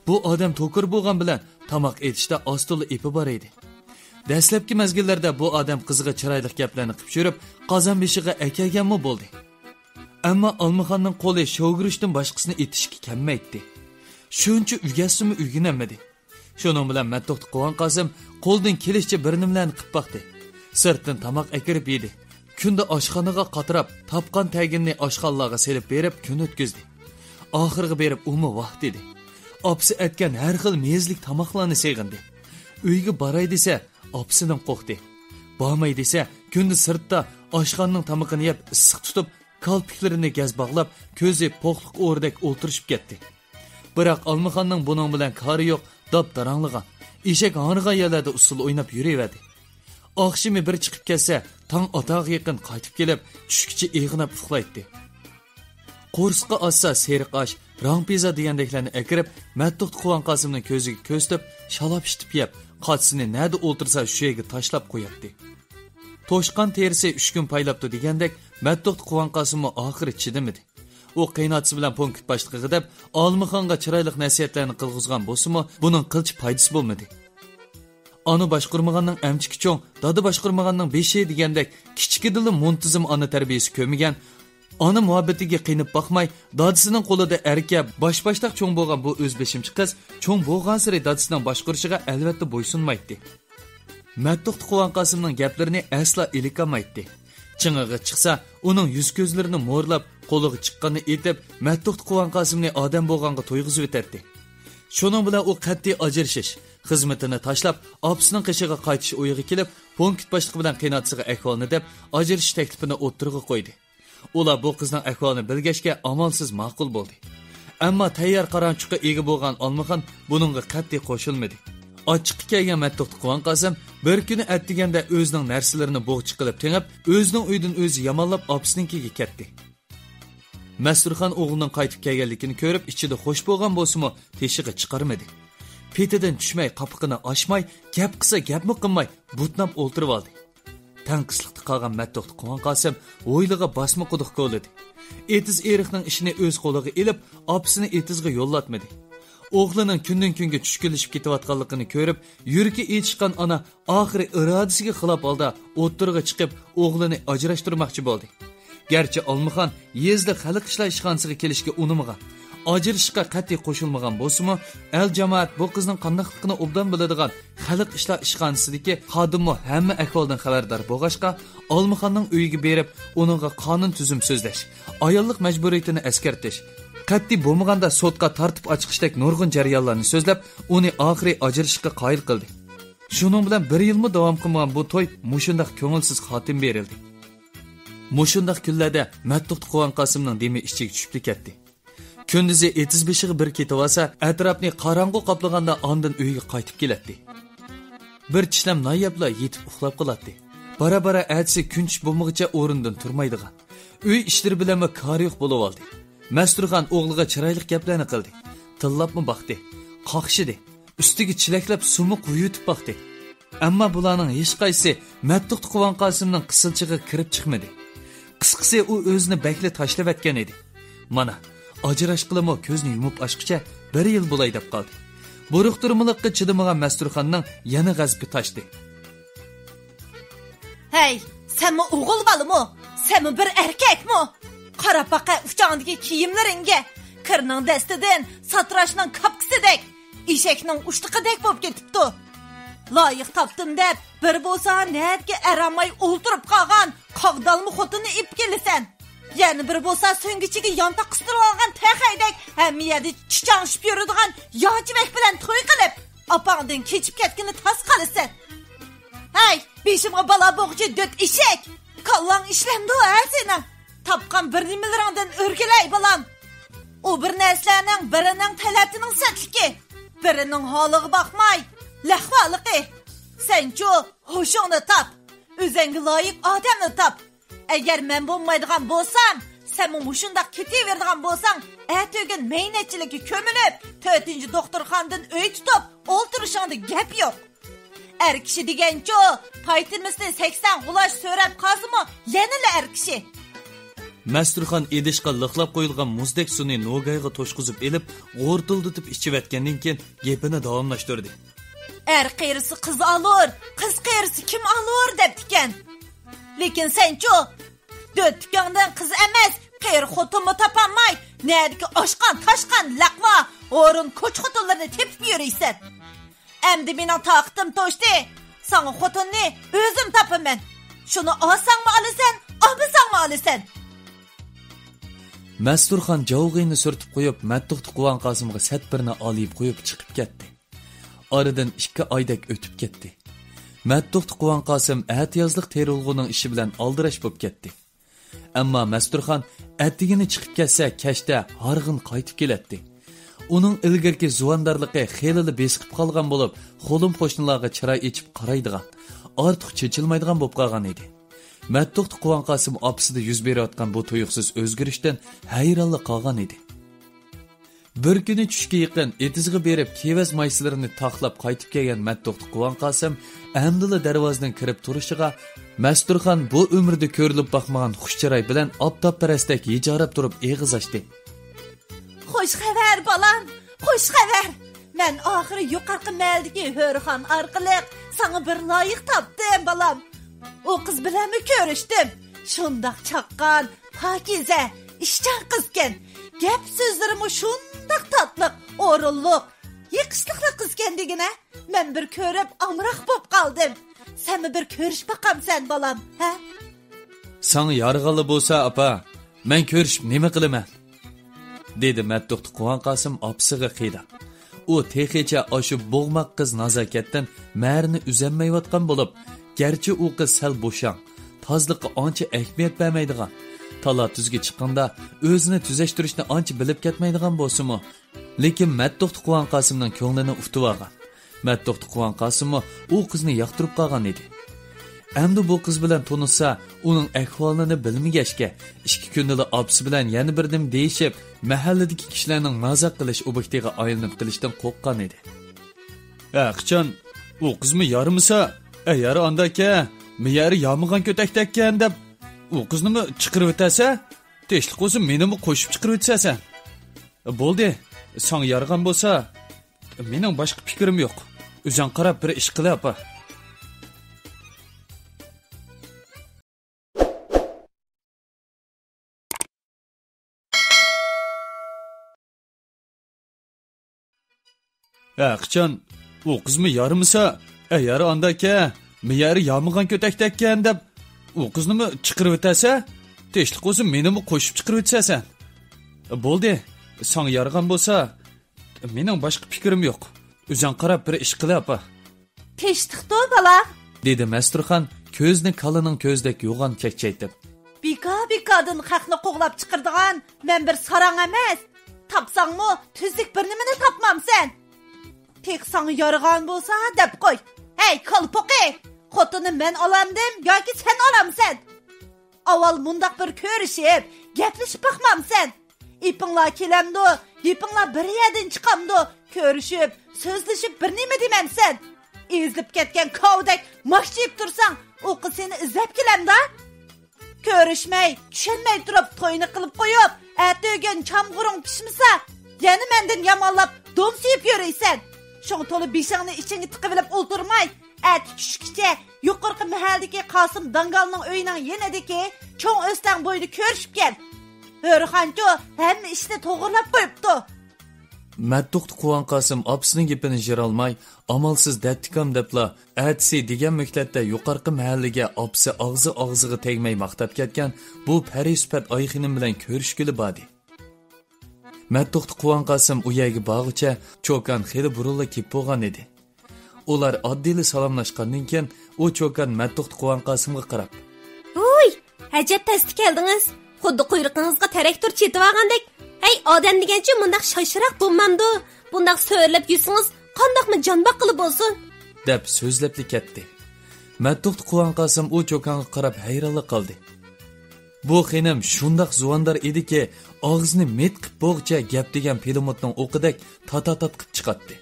بۇ ئادەم توكۇر بولغان بىلەن تاماق ئېتىشتا ئاستىلا ئېپى بار ئىدى. دەسلەپكى مەزگىللەردە بۇ ئادەم قىزىغا چىرايلىق گەپلەرنى قىلىپ يۈرۈپ، قازان بېشىغا ئەكەلگەنمۇ بولدى. ئەمما ئالمىخاننىڭ قولى شوۋىگۈرۈچتىن باشقىسىنى ئېتىشكە كەلمەيتتى. شۇنچە ئۆگەتسىمۇ ئۆگىنەلمىدى. شۇنىڭ بىلەن مەتتوقتا قۇۋان قاسىم قولىدىن كېلىشىچە بىر نېمىلەرنى قىلىپ باقتى. سىرتتىن تاماق ئەكىرىپ يېدى. كۈندە ئاشخانىغا قاتراپ، تاپقان تەگىنىنى ئاشخانىلارغا سېلىپ بېرىپ كۈن ئۆتكۈزدى. ئاخىرىغا بېرىپ ئۇمۇ ۋاھ دېدى. ئاپىسى ئەتكەن ھەر خىل مېزىلىك تاماقلارنى سېغىندى. ئۆيگە باراي دېسە، ئاپىسىدىن قورقتى. بارماي دېسە، كۈندە سىرتتا ئاشخانىنىڭ تامىقىنى يەپ ئىسسىق تۇتۇپ، كالپۇكلىرىنى گەز باغلاپ، كۆزى پوقلۇق ئورىدەك ئولتۇرۇشۇپ كەتتى. بىراق ئالمىخاننىڭ بۇنىڭ بىلەن كارى يوق، داپ-داراڭلىغان، ئېشەك ھاڭرىغان يەرلەردە ئۇسسۇل ئويناپ يۈرۈۋەردى. ئاخشىمى بىر چىقىپ كەتسە، تاڭ ئاتارغا يېقىن قايتىپ كېلىپ، چۈشكىچە ئېغىناپ ئۇخلايتتى. قورسىقى ئاچسا سېرىق ئاش، راڭپىزا دېگەندەكلەرنى ئەكىرىپ، مەتتوقتا قۇۋان قاسىمنىڭ كۆزىگە كۆرسىتىپ، شالاپ ئىشتىپ يەپ، قاچىسىنى نەدە ئولتۇرسا شۇ يەرگە تاشلاپ قوياتتى. توشقان تېرىسى ئۈچ كۈن پايلاپتۇ دېگەندەك، مەتتوقتا قۇۋان قاسىممۇ ئاخىرى چىدىمىدى. ئۇ قېيىنئاتىسى بىلەن پونكىت باشلىقىغا دەپ، ئالمىخانغا چىرايلىق نەسىھەتلەرنى قىلغۇزغان بولسىمۇ، بۇنىڭ قىلچە پايدىسى بولمىدى. ئانا باشقۇرمىغاننىڭ ئەمچىكى چوڭ، دادا باشقۇرمىغاننىڭ بېشى دېگەندەك، كىچىكىدىلا مۇنتىزىم ئانا تەربىيەسى كۆرمىگەن، ئانا مۇھەببىتىگە قىينىپ باقماي، دادىسىنىڭ قولىدا ئەركە، باش-باشتاق چوڭ بولغان بۇ ئۆزبېشىمچە قىز چوڭ بولغانسېرى دادىسىنىڭ باشقۇرۇشىغا ئەلۋەتتە بويسۇنمايتتى. مەتتوقتا قۇۋان قاسىمنىڭ گەپلىرىنى ئەسلا ئىلىكالمايتتى. چىڭىغا چىقسا، ئۇنىڭ يۈز-كۆزلىرىنى مورلاپ، قولىغا چىققاننى ئېتىپ، مەتتوقتا قۇۋان قاسىمنى ئادەم بولغانغا تويغۇزۇۋېتەتتى. شۇنىڭ بىلەن ئۇ قەتئىي ئاجرىشىش، خىزمىتىنى تاشلاپ، ئاپىسىنىڭ قېشىغا قايتىش ئويىغا كېلىپ، پونكىت باشلىقى بىلەن قېيىنئاتىسىغا ئەھۋالنى دەپ، ئاجرىشىش تەكلىپىنى ئوتتۇرىغا قويدى. ئۇلار بۇ قىزنىڭ ئەھۋالىنى بىلگەچكە، ئامالسىز ماقۇل بولدى. ئەمما تەييار قارانچۇققا ئىگە بولغان ئالمىخان بۇنىڭغا قەتئىي قوشۇلمىدى. ئاچچىقى كەلگەن مەتتوقتى قۇۋان قاسىم بىر كۈنى ئەتىگەندە ئۆزىنىڭ نەرسىلىرىنى بوغچا قىلىپ تېڭىپ، ئۆزىنىڭ ئۆيىدىن ئۆزى يامانلاپ ئاپىسىنىڭكىگە كەتتى. مەستۇرخان ئوغلىنىڭ قايتىپ كەلگەنلىكىنى كۆرۈپ ئىچىدە خوش بولغان بولسىمۇ تېشىغا چىقارمىدى. پېتىدىن چۈشمەي قاپىقىنى ئاچماي، گەپ قىلسا گەپمۇ قىلماي بۇتناپ ئولتۇرۇۋالدى. تەڭقىسلىقتا قالغان مەتتوقتى قۇۋان قاسىم ھويلىغا باسما قۇدۇق كولىدى. ئېتىز ئېرىقنىڭ ئىشىنى ئۆز قولىغا ئېلىپ، ئاپىسىنى ئېتىزغا يوللاتمىدى. ئوغلىنىڭ كۈندىن-كۈنگە چۈشكۈنلىشىپ كېتىۋاتقانلىقىنى كۆرۈپ، يۈرىكى ئېچىشقان ئانا ئاخىرى ئىرادىسىگە خىلاپ ھالدا ئوتتۇرىغا چىقىپ، ئوغلىنى ئاجراشتۇرماقچى بولدى. گەرچە ئالمىخان يېزىلىق خەلق ئىشلار ئىشخانىسىغا كېلىشكە ئۇنىمىغان، ئاجرىشىشقا قەتئىي قوشۇلمىغان بولسىمۇ، ئەل-جامائەت بۇ قىزنىڭ قانداقلىقىنى ئوبدان بىلىدىغان خەلق ئىشلار ئىشخانىسىدىكى خادىممۇ ھەممە ئەھۋالدىن خەۋەردار بولغاچقا، ئالمىخاننىڭ ئۆيىگە بېرىپ، ئۇنىڭغا قانۇن تۈزۈم سۆزلەش، ئاياللىق مەجبۇرىيىتىنى ئەسكەرتىش، قەتئىي بولمىغاندا سوتقا تارتىپ ئاچىقىشتەك نۇرغۇن جەريانلارنى سۆزلەپ، ئۇنى ئاخىرى ئاجرىشىشقا قايىل قىلدى. شۇنىڭ بىلەن بىر يىلمۇ داۋام قىلمىغان بۇ توي مۇشۇنداق كۆڭۈلسىز خاتىمە بېرىلدى. مۇشۇنداق كۈنلەردە مەتتوقتى قۇۋان قاسىمنىڭ دېمى ئىچىگە چۈشۈپلا كەتتى. كۈندۈزى ئېتىز بېشىغا بىر كېتىۋالسا، ئەتراپنى قاراڭغۇ قاپلىغاندا ئاندىن ئۆيگە قايتىپ كېلەتتى. بىر چىشلەم نان يەپلا يېتىپ ئۇخلاپ قالاتتى. بارا-بارا ئەتىسى كۈن چۈش بولمىغىچە ئورنىدىن تۇرمايدىغان. ئۆي ئىشلىرى بىلەنمۇ كارى يوق بولۇۋالدى. مەستۇرخان ئوغلىغا چىرايلىق گەپلەرنى قىلدى. تىللاپمۇ باقتى. قاقشىدى. ئۈستىگە چىلەكلەپ سۇمۇ قۇيۇۋېتىپ باقتى. ئەمما بۇلارنىڭ ھېچقايسىسى مەتتوقتى قۇۋان قاسىمنىڭ قىسىلچىغا كىرىپ چىقمىدى. قىسقىسى، ئۇ ئۆزىنى بەكلا تاشلىۋەتكەن ئىدى. مانا، ئاجراشقىلىمۇ كۆزنى يۇمۇپ ئاچقۇچە بىر يىل بولاي دەپ قالدى. بۇرۇقتۇرمىلىققا چىدىمىغان مەستۇرخاننىڭ يەنە غەزىپى تاشتى. ھەي، سەنمۇ ئوغۇل بالىمۇ؟ سەنمۇ بىر ئەركەكمۇ؟ قاراپ باقە ئۇچاڭدىكى كىيىملىرىڭگە. كىرنىڭ دەستىدىن ساتىراشنىڭ كاپكىسىدەك، ئېشەكنىڭ ئۇشتۇقىدەك بولۇپ كېتىپتۇ. لايىق تاپتىم دەپ، بىر بولسا نەدىكى ئاراماي ئولتۇرۇپ قالغان قاغدالما خوتۇننى ئېلىپ كېلىسەن. يەنە بىر بولسا سۆڭگىچىگە يانتاق قىستۇرۇۋالغان تەخەيدەك ھەممە يەردە چىچاڭشىپ يۈرىدىغان ياچىۋەك بىلەن توي قىلىپ، ئاپاڭدىن كېچىپ كەتكىنى تاس قالىسەن. ھەي، بېشىمغا بالا بوغۇچى دۆت ئېشەك! كاللاڭ ئىشلەمدۇ ھە سېنىڭ؟ تاپقان بىر نېمىلىرىڭدىن ئۆرگىلەي، بالام! ئۇ بىر نەرسىلەرنىڭ بىرىنىڭ تەلەتىنىڭ سەتلىكى، بىرىنىڭ ھالىغا باقماي، لەخۋالىقى. سەنچۇ، ھوشۇڭنى تاپ، ئۆزەڭگە لايىق ئادەمنى تاپ. ئەگەر مەن بولمايدىغان بولسام، سەنمۇ مۇشۇنداق كېتىۋېرىدىغان بولساڭ، ئەتىگۈن مەينەتچىلىككە كۆمۈلۈپ، تۆتىنچى دوختۇرخانىدىن ئۆي تۇتۇپ ئولتۇرۇشۇڭدا گەپ يوق. ئەر كىشى دېگەنچۇ، پايتىمىسنى سەكسەن غۇلاچ سۆرەپ قالسىمۇ، يەنىلا ئەر كىشى. مەستۇرخان ئىدىشقا لىقلاپ قويۇلغان مۇزدەك سۇنى نوگايغا توشقۇزۇپ ئېلىپ، غورتۇلدىتىپ ئىچىۋەتكەندىن كېيىن گېپىنى داۋاملاشتۇردى. ئەر قېرىسا قىز ئالۇر، قىز قېرىسا كىم ئالۇر دەپتىكەن. لېكىن سەنچۇ، دۆتتۈكۈڭدىن قىز ئەمەس، قېرى خوتۇنمۇ تاپالماي، نەدىكى ئاشقان، تاشقان، لەقۋا، ھورۇن، كوچا خوتۇنلىرىنى تېپىپ يۈرىسەن. ئەمدى مېنىڭ تاقىتىم توشتى. ساڭا خوتۇننى ئۆزۈم تاپىمەن. شۇنى ئالساڭمۇ ئالىسەن، ئالمىساڭمۇ ئالىسەن. مەستۇرخان جاۋغىنى سۈرتۈپ قويۇپ، مەتتۇقتى قۇۋان قاسىمغا سەت بىرنى ئالىيىپ قويۇپ چىقىپ كەتتى. ئارىدىن ئىككى ئايدەك ئۆتۈپ كەتتى. مەتتۇقتى قۇۋان قاسىم ئەتىيازلىق تېرىلغۇنىڭ ئىشى بىلەن ئالدىراش بوپ كەتتى. ئەمما مەستۇرخان ئەتىگىنى چىقىپ كەتسە، كەچتە ھارغىن قايتىپ كېلەتتى. ئۇنىڭ ئىلگىرىكى زۇۋاندارلىقى خېلىلا بېسىقىپ قالغان بولۇپ، خولۇم قوشنىلارغا چىراي ئېچىپ قارايدىغان، ئارتۇق چېچىلمايدىغان بولۇپ قالغان ئىدى. مەتتۇقتى قۇۋان قاسىم ئاپىسىدا يۈز بېرىۋاتقان بۇ تۇيۇقسىز ئۆزگىرىشتىن ھەيرانلا قالغان ئىدى. بىر كۈنى چۈشكە يېقىن ئېتىزغا بېرىپ، كېۋەز مايسىلىرىنى تاقلاپ قايتىپ كەلگەن مەتتوقتى قۇۋان قاسىم ئەمدىلا دەرۋازىدىن كىرىپ تۇرۇشىغا، مەستۇرخان بۇ ئۆمرىدە كۆرۈلۈپ باقمىغان خۇش چىراي بىلەن ئاپتاپپەرەستەك ھىجايىپ تۇرۇپ ئېغىز ئاچتى. خوش خەۋەر، بالام، خوش خەۋەر! مەن ئاخىرى يۇقىرىقى مەھەللىدىكى ھۆرخان ئارقىلىق ساڭا بىر لايىق تاپتىم، بالام. ئۇ قىز بىلەنمۇ كۆرۈشتۈم. شۇنداق چاققان، پاكىزە، ئىشچان قىزكەن. گەپ سۆزلىرىمۇ شۇنداق تاتلىق، ئورۇنلۇق، يېقىشلىقلا قىزكەن دېگىنە. مەن بىر كۆرۈپ ئامراق بوپ قالدىم. سەنمۇ بىر كۆرۈشۈپ باقامسەن، بالام، ھە؟ ساڭا يارىغانلا بولسا، ئاپا، مەن كۆرۈشۈپ نېمە قىلىمەن؟ دېدى مەتتۇقتى قۇۋان قاسىم ئاپىسىغا قىيداپ. ئۇ تېخىچە ئاشۇ بوغماق قىز نازاكەتتىن مەرىنى ئۈزەلمەيۋاتقان بولۇپ، گەرچە ئۇ قىز سەل بوشاڭ، تازىلىققا ئانچە ئەھمىيەت بەرمەيدىغان، تالا-تۈزگە چىققاندا ئۆزىنى تۈزەشتۈرۈشنى ئانچە بىلىپ كەتمەيدىغان بولسىمۇ، لېكىن مەتتۇقتى قۇۋان قاسىمنىڭ كۆڭلىنى ئۇتۇۋالغان. مەتتوختى قۇۋان قاسىممۇ ئۇ قىزنى ياقتۇرۇپ قالغان ئىدى. ئەمدى بۇ قىز بىلەن تونۇشسا، ئۇنىڭ ئەھۋالىنى بىلمىگەچكە، ئىككى كۈندىلا ئاپىسى بىلەن يەنە بىر نېمە دېيىشىپ، مەھەللىدىكى كىشىلەرنىڭ مازاق قىلىش ئوبيېكتىغا ئايلىنىپ قېلىشتىن قورققان ئىدى. ھە، قىچان، ئۇ قىزمۇ يارىمىسا، ئە، يارا ئانداكە، مېيەرى يامىغان كۆتەكتەككەن دەپ، ئۇ قىزنىمۇ چىقىرىۋېتەسە، تېشلىق بولسا مېنىمۇ قوشۇپ چىقىرىۋېتىسەن. بولدى، ساڭا يارىغان بولسا، مېنىڭ باشقا پىكرىم يوق. ئۆزۈڭ قاراپ بىر ئىش قىلە، ئاپا. ھە، قىچان، ئۇ قىزمۇ يارىمىسا، ئە، يارا ئانداكە، مېيەرى يامىغان كۆتەكتەككەن دەپ، ئۇ قىزنىمۇ چىقىرىۋېتەسە، تېشلىق بولسا مېنىمۇ قوشۇپ چىقىرىۋېتىسەن. بولدى، ساڭا يارىغان بولسا، مېنىڭ باشقا پىكرىم يوق. ئۆزۈڭ قاراپ بىر ئىش قىلە، ئاپا. تېشتىقتۇ، بالا، دېدى مەستۇرخان كۆزىنى كالىنىڭ كۆزىدەك يوغان كەكچەيتىپ. بىكار-بىكاردىن خەقنى قوغلاپ چىقىرىدىغان مەن بىر ساراڭ ئەمەس. تاپساڭمۇ تۈزۈك بىر نېمىنى تاپمامسەن. تېخى ساڭا يارىغان بولسا دەپ قوي. ھەي، كالپۇقى! خوتۇننى مەن ئالامدىم ياكى سەن ئالامسەن؟ ئاۋۋال مۇنداق بىر كۆرۈشۈپ، گەپلىشىپ باقمامسەن؟ ئېپىڭلار كېلەمدۇ، گېپىڭلار بىر يەردىن چىقامدۇ، كۆرۈشۈپ، سۆزلىشىپ بىر نېمە دېمەمسەن؟ ئېزىلىپ كەتكەن كاۋىدەك ماكچىيىپ تۇرساڭ، ئۇ قىز سېنى ئىزدەپ كېلەمدۇ؟ كۆرۈشمەي، چۈشەنمەي تۇرۇپ توينى قىلىپ قويۇپ، ئەتىگۈن چامغۇرۇڭ پىشمىسا، يەنە مەندىن يامانلاپ دومسىيىپ يۈرىسەن. شۇڭا تولا بېشىڭنى ئىچىڭگە تىقىۋېلىپ ئولتۇرماي، ئەتە چۈشكىچە يۇقىرىقى مەھەللىدىكى قاسىم داڭگالنىڭ ئۆيىنىڭ يېنىدىكى چوڭ ئۆستەڭ بويىدا كۆرۈشۈپ كەل. ھۆرخانچۇ ھەممە ئىشنى توغرىلاپ قويۇپتۇ. مەتتوختى قۇۋان قاسىم ئاپىسىنىڭ گېپىنى يىرالماي، ئامالسىز دەتتىكام دەپلا، ئەتىسى دېگەن مۆھلەتتە يۇقارقى مەھەللىگە ئاپىسى ئاغزى ئاغزىغا تەگمەي ماختاپ كەتكەن بۇ پەرىسۈپەت ئايخېنىم بىلەن كۆرۈشكىلى باردى. مەتتوختى قۇۋان قاسىم ئۇ يەرگە بارغۇچە چوكان خېلى بۇرۇنلا كېلىپ بولغان ئىدى. ئۇلار ئاددىيلا سالاملاشقاندىن كېيىن، ئۇ چوكان مەتتوختى قۇۋان قاسىمغا قاراپ، ھۇي، ئەجەب تەستە كەلدىڭىز. خۇددى قۇيرۇقىڭىزغا تىراكتور چېتىۋالغاندەك. ھەي، ئادەم دېگەنچۇ مۇنداق شاشراق بولمامدۇ؟ بۇنداق سۆرىلىپ يۈرسىڭىز، قانداقمۇ جان باققىلى بولسۇن؟ دەپ سۆزلەپلا كەتتى. مەتتوختى قۇۋان قاسىم ئۇ چوكانغا قاراپ ھەيرانلا قالدى. بۇ خېنىم شۇنداق زۇۋاندار ئىدىكى، ئاغزىنى مىت قىپ بولغۇچە گەپ دېگەن پىلىموتنىڭ ئوقىدەك تاتا-تات قىپ چىقاتتى.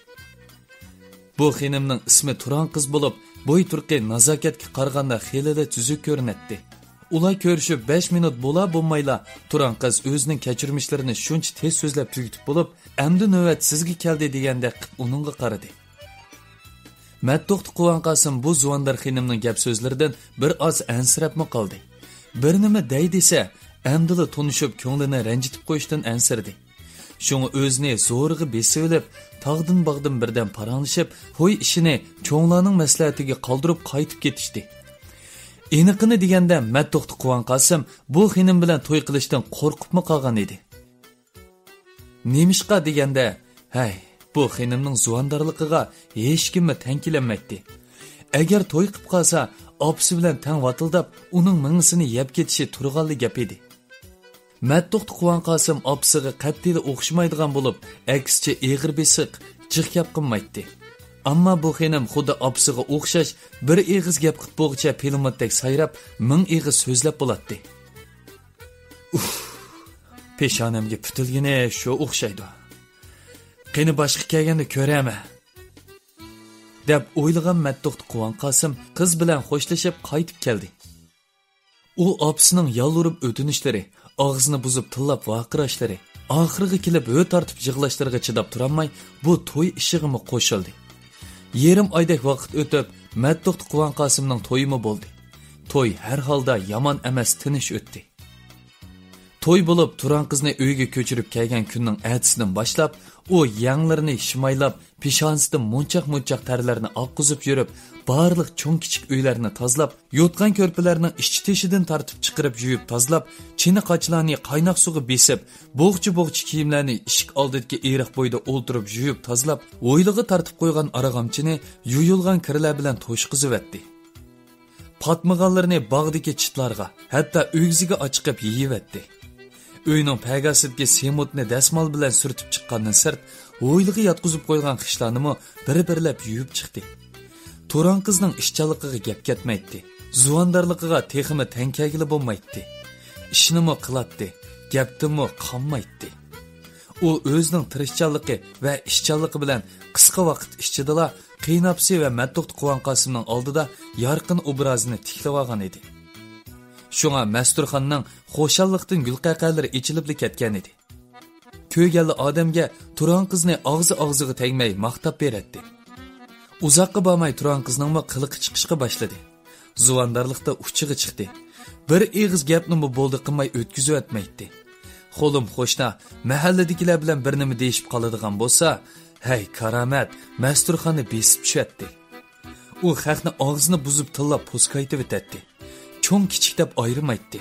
بۇ خېنىمنىڭ ئىسمى تۇران قىز بولۇپ، بوي تۇرقى نازاكەتكە قارىغاندا خېلىلا تۈزۈك كۆرۈنەتتى. ئۇلار كۆرۈشۈپ بەش مىنۇت بولا بولمايلا، تۇران قىز ئۆزىنىڭ كەچۈرمىشلىرىنى شۇنچە تېز سۆزلەپ تۈگىتىپ بولۇپ، ئەمدى نۆۋەت سىزگە كەلدى دېگەندەك قىپ ئۇنىڭغا قارىدى. مەتتوختى قۇۋان قاسىم بۇ زۇۋاندار خېنىمنىڭ گەپ سۆزلىرىدىن بىر ئاز ئەنسىرەپمۇ قالدى. بىر نېمە دەي دېسە، ئەمدىلا تونۇشۇپ كۆڭلىنى رەنجىتىپ قويۇشتىن ئەنسىرىدى. شۇڭا ئۆزىنى زورىغا بېسىۋېلىپ، تاغدىن باغدىن بىردەم پاراڭلىشىپ، توي ئىشىنى چوڭلارنىڭ مەسلىھەتىگە قالدۇرۇپ قايتىپ كېتىشتى. ئېنىقىنى دېگەندە، مەتتوختى قۇۋان قاسىم بۇ خېنىم بىلەن توي قىلىشتىن قورقۇپمۇ قالغان ئىدى. نېمىشقا دېگەندە، ھەي، بۇ خېنىمنىڭ زۇۋاندارلىقىغا ھېچكىممۇ تەڭ كېلەلمەيتتى. ئەگەر توي قىپ قالسا، ئاپىسى بىلەن تەڭ ۋاتىلداپ، ئۇنىڭ مېڭىسىنى يەپ كېتىشى تۇرغانلا گەپ ئىدى. مەتتوختى قۇۋان قاسىم ئاپىسىغا قەتئىيلا ئوخشىمايدىغان بولۇپ، ئەكسىچە ئېغىر بېسىق، جىق گەپ قىلمايتتى. ئەمما بۇ خېنىم خۇددى ئاپىسىغا ئوخشاش، بىر ئېغىز گەپ قىپ بولغۇچە پىلىموتتەك سايراپ، مىڭ ئېغىز سۆزلەپ بولاتتى. ئۇھ، پېشانەمگە پۈتۈلگىنى شۇ ئوخشايدۇ. قېنى باشقا كەلگەندە كۆرەمەن، دەپ ئويلىغان مەتتوختى قۇۋان قاسىم قىز بىلەن خوشلىشىپ قايتىپ كەلدى. ئۇ ئاپىسىنىڭ يالۋۇرۇپ ئۆتۈنۈشلىرى، ئاغزىنى بۇزۇپ تىللاپ ۋارقىراشلىرى، ئاخىرىغا كېلىپ ھۆ تارتىپ يىغلاشلىرىغا چىداپ تۇرالماي، بۇ توي ئىشىغىمۇ قوشۇلدى. يېرىم ئايدەك ۋاقىت ئۆتۈپ، مەتتوختى قۇۋان قاسىمنىڭ تويىمۇ بولدى. توي ھەر ھالدا يامان ئەمەس، تىنچ ئۆتتى. توي بولۇپ، تۇران قىزنى ئۆيگە كۆچۈرۈپ كەلگەن كۈننىڭ ئەتىسىدىن باشلاپ، ئۇ يەڭلىرىنى شىمايلاپ، پېشانىسىدىن مونچاق-مونچاق تەرلەرنى ئاققۇزۇپ يۈرۈپ، بارلىق چوڭ-كىچىك ئۆيلەرنى تازىلاپ، يوتقان-كۆرپىلەرنىڭ ئىچ-تېشىدىن تارتىپ چىقىرىپ يۇيۇپ تازىلاپ، چىنە-قاچىلارنى قايناق سۇغا بېسىپ، بوغچا-بوغچا كىيىملەرنى ئىشىك ئالدىدىكى ئېرىق بويىدا ئولتۇرۇپ يۇيۇپ تازىلاپ، ھويلىغا تارتىپ قويغان ئارغامچىنى يۇيۇلغان كىرلەر بىلەن توشقۇزۇۋەتتى. پاتمىغانلىرىنى باغدىكى چىتلارغا، ھەتتا ئۆگزىگە ئاچىقىپ يېيىۋەتتى. ئۆينىڭ پەگاسىدىكى سېمونتنى دەسمال بىلەن سۈرتۈپ چىققاندىن سىرت، ھويلىغا ياتقۇزۇپ قويغان خىشلارنىمۇ بىر-بىرلەپ يۇيۇپ چىقتى. تۇران قىزنىڭ ئىشچانلىقىغا گەپ كەتمەيتتى. زۇۋاندارلىقىغا تېخىمۇ تەڭ كەلگىلى بولمايتتى. ئىشنىمۇ قىلاتتى، گەپتىنمۇ قانمايتتى. ئۇ ئۆزىنىڭ تىرىشچانلىقى ۋە ئىشچانلىقى بىلەن قىسقا ۋاقىت ئىچىدىلا قېيىنئاپىسى ۋە مەتتوقتا قۇۋان قاسىمنىڭ ئالدىدا يارقىن ئوبرازىنى تىكلىۋالغان ئىدى. شۇڭا مەستۇرخاننىڭ خۇشاللىقتىن گۈلقەقەلىرى ئېچىلىپلا كەتكەن ئىدى. كۆرگەنلا ئادەمگە تۇران قىزنى ئاغزى ئاغزىغا تەگمەي ماختاپ بېرەتتى. ئۇزاققا بارماي تۇران قىزنىڭمۇ قىلىقى چىقىشقا باشلىدى. زۇۋاندارلىقتا ئۇچىغا چىقتى. بىر ئېغىز گەپنىمۇ بولدى قىلماي ئۆتكۈزۈۋەتمەيتتى. خولۇم قوشنا مەھەللىدىكىلەر بىلەن بىر نېمە دېيىشىپ قالىدىغان بولسا، ھەي كارامەت، مەستۇرخاننى بېسىپ چۈشەتتى. ئۇ خەقنى ئاغزىنى بۇزۇپ تىللاپ پوسكايتىۋېتەتتى. چوڭ كىچىك دەپ ئايرىمايتتى.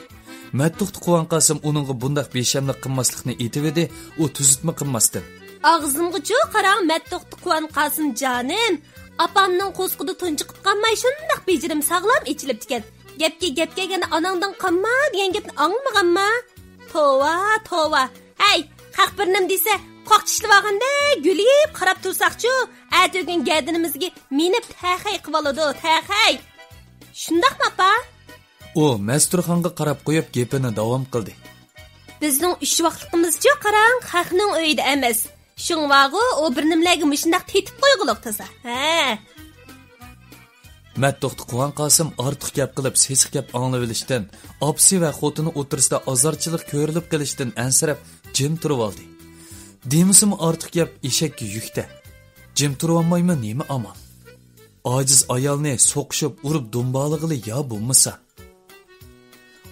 مەتتوقتا قۇۋان قاسىم ئۇنىڭغا بۇنداق بىشەملىك قىلماسلىقنى ئېيتىۋىدى، ئۇ تۈزىتمە قىلماستىن. ئاغزىمغىچۇ قاراڭ، مەتتوقتا قۇۋان قاسىم جانىم. ئاپامنىڭ قورسىقىدا تۇنجۇقۇپ قالماي شۇنداق بېجىرىم ساغلام ئېچىلىپتىكەن. گەپكە گەپ كەلگەندە ئاناڭدىن قالما دېگەن گەپنى ئاڭلىمىغانما؟ توۋا، توۋا. ھەي، خەق بىر نېمە دېسە، قاقچىشلىۋالغاندەك گۈلىيىپ قاراپ تۇرساقچۇ، ئەتىگۈن گەدىنىمىزگە مىنىپ تەخەي قىلىۋالىدۇ، تەخەي. شۇنداقمۇ، ئاپا؟ ئۇ مەستۇرخانغا قاراپ قويۇپ گېپىنى داۋام قىلدى. بىزنىڭ ئۈچ ۋاقلىقىمىزچۇ قاراڭ، خەقنىڭ ئۆيىدە ئەمەس. شۇڭىۋاغۇ ئۇ بىر نېمىلەرگە مۇشۇنداق تېتىپ قويغۇلۇق تازا. ھە. مەتتوقتا قۇۋان قاسىم ئارتۇق گەپ قىلىپ، سېسىق گەپ ئاڭلىۋېلىشتىن، ئاپىسى ۋە خوتۇنى ئوتتۇرىسىدا ئازارچىلىق كۆرۈلۈپ قېلىشتىن ئەنسىرەپ، جىم تۇرۇۋالدى. دېمىسىمۇ ئارتۇق گەپ ئېشەككە يۈكتە. جىم تۇرۇۋالمايمۇ نېمە ئامال؟ ئاجىز ئايالنى سوقۇشۇپ ئۇرۇپ دۇمبالىغىلى يا بولمىسا.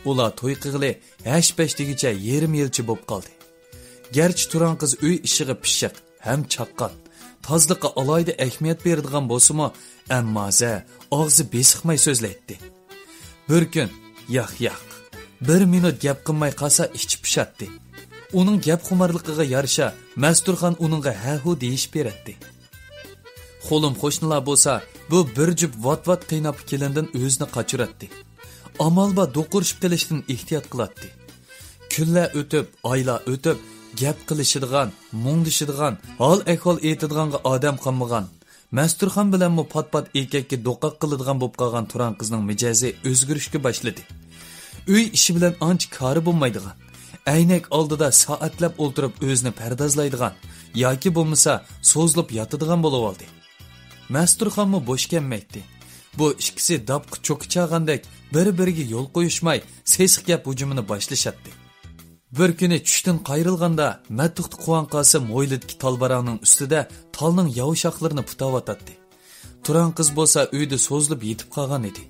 ئۇلار توي قىلغىلى ھەش-پەش دېگۈچە يېرىم يىلچە بوپ قالدى. گەرچە تۇران قىز ئۆي ئىشىغا پىششىق ھەم چاققان، تازىلىققا ئالاھىدە ئەھمىيەت بېرىدىغان بولسىمۇ، ئەمما زە ئاغزى بېسىقماي سۆزلەيتتى. بىر كۈن، ياق، ياق، بىر مىنۇت گەپ قىلماي قالسا ئىچى پۇشاتتى. ئۇنىڭ گەپخۇمارلىقىغا يارىشا مەستۇرخان ئۇنىڭغا ھە-ھۇ دېيىشىپ بېرەتتى. خولۇم قوشنىلار بولسا بۇ بىر جۈپ ۋات-ۋات قېيىنئاپا كېلىندىن ئۆزىنى قاچۇراتتى. ئامال بار دوقۇرۇشۇپ قېلىشتىن ئېھتىيات قىلاتتى. كۈنلەر ئۆتۈپ، ئايلار ئۆتۈپ، گەپ قىلىشىدىغان، مۇڭدىشىدىغان، ھال-ئەھۋال ئېيتىدىغانغا ئادەم قالمىغان، مەستۇرخان بىلەنمۇ پات-پات ئېركەككە دوقاق قىلىدىغان بولۇپ قالغان تۇران قىزنىڭ مىجەزى ئۆزگىرىشكە باشلىدى. ئۆي ئىشى بىلەن ئانچە كارى بولمايدىغان، ئەينەك ئالدىدا سائەتلەپ ئولتۇرۇپ ئۆزىنى پەردازلايدىغان ياكى بولمىسا سوزۇلۇپ ياتىدىغان بولۇۋالدى. مەستۇرخانمۇ بوش كەلمەيتتى. بۇ ئىككىسى داپقا چوكا چالغاندەك بىر-بىرىگە يول قويۇشماي سېسىق گەپ ھۇجۇمىنى باشلىشاتتى. بىر كۈنى چۈشتىن قايرىلغاندا، مەتتۇقتا قۇۋان قاسىم ھويلىدىكى تالباراڭنىڭ ئۈستىدە تالنىڭ ياۋا شاخلىرىنى پۇتاۋاتاتتى. تۇران قىز بولسا ئۆيدە سوزۇلۇپ يېتىپ قالغان ئىدى.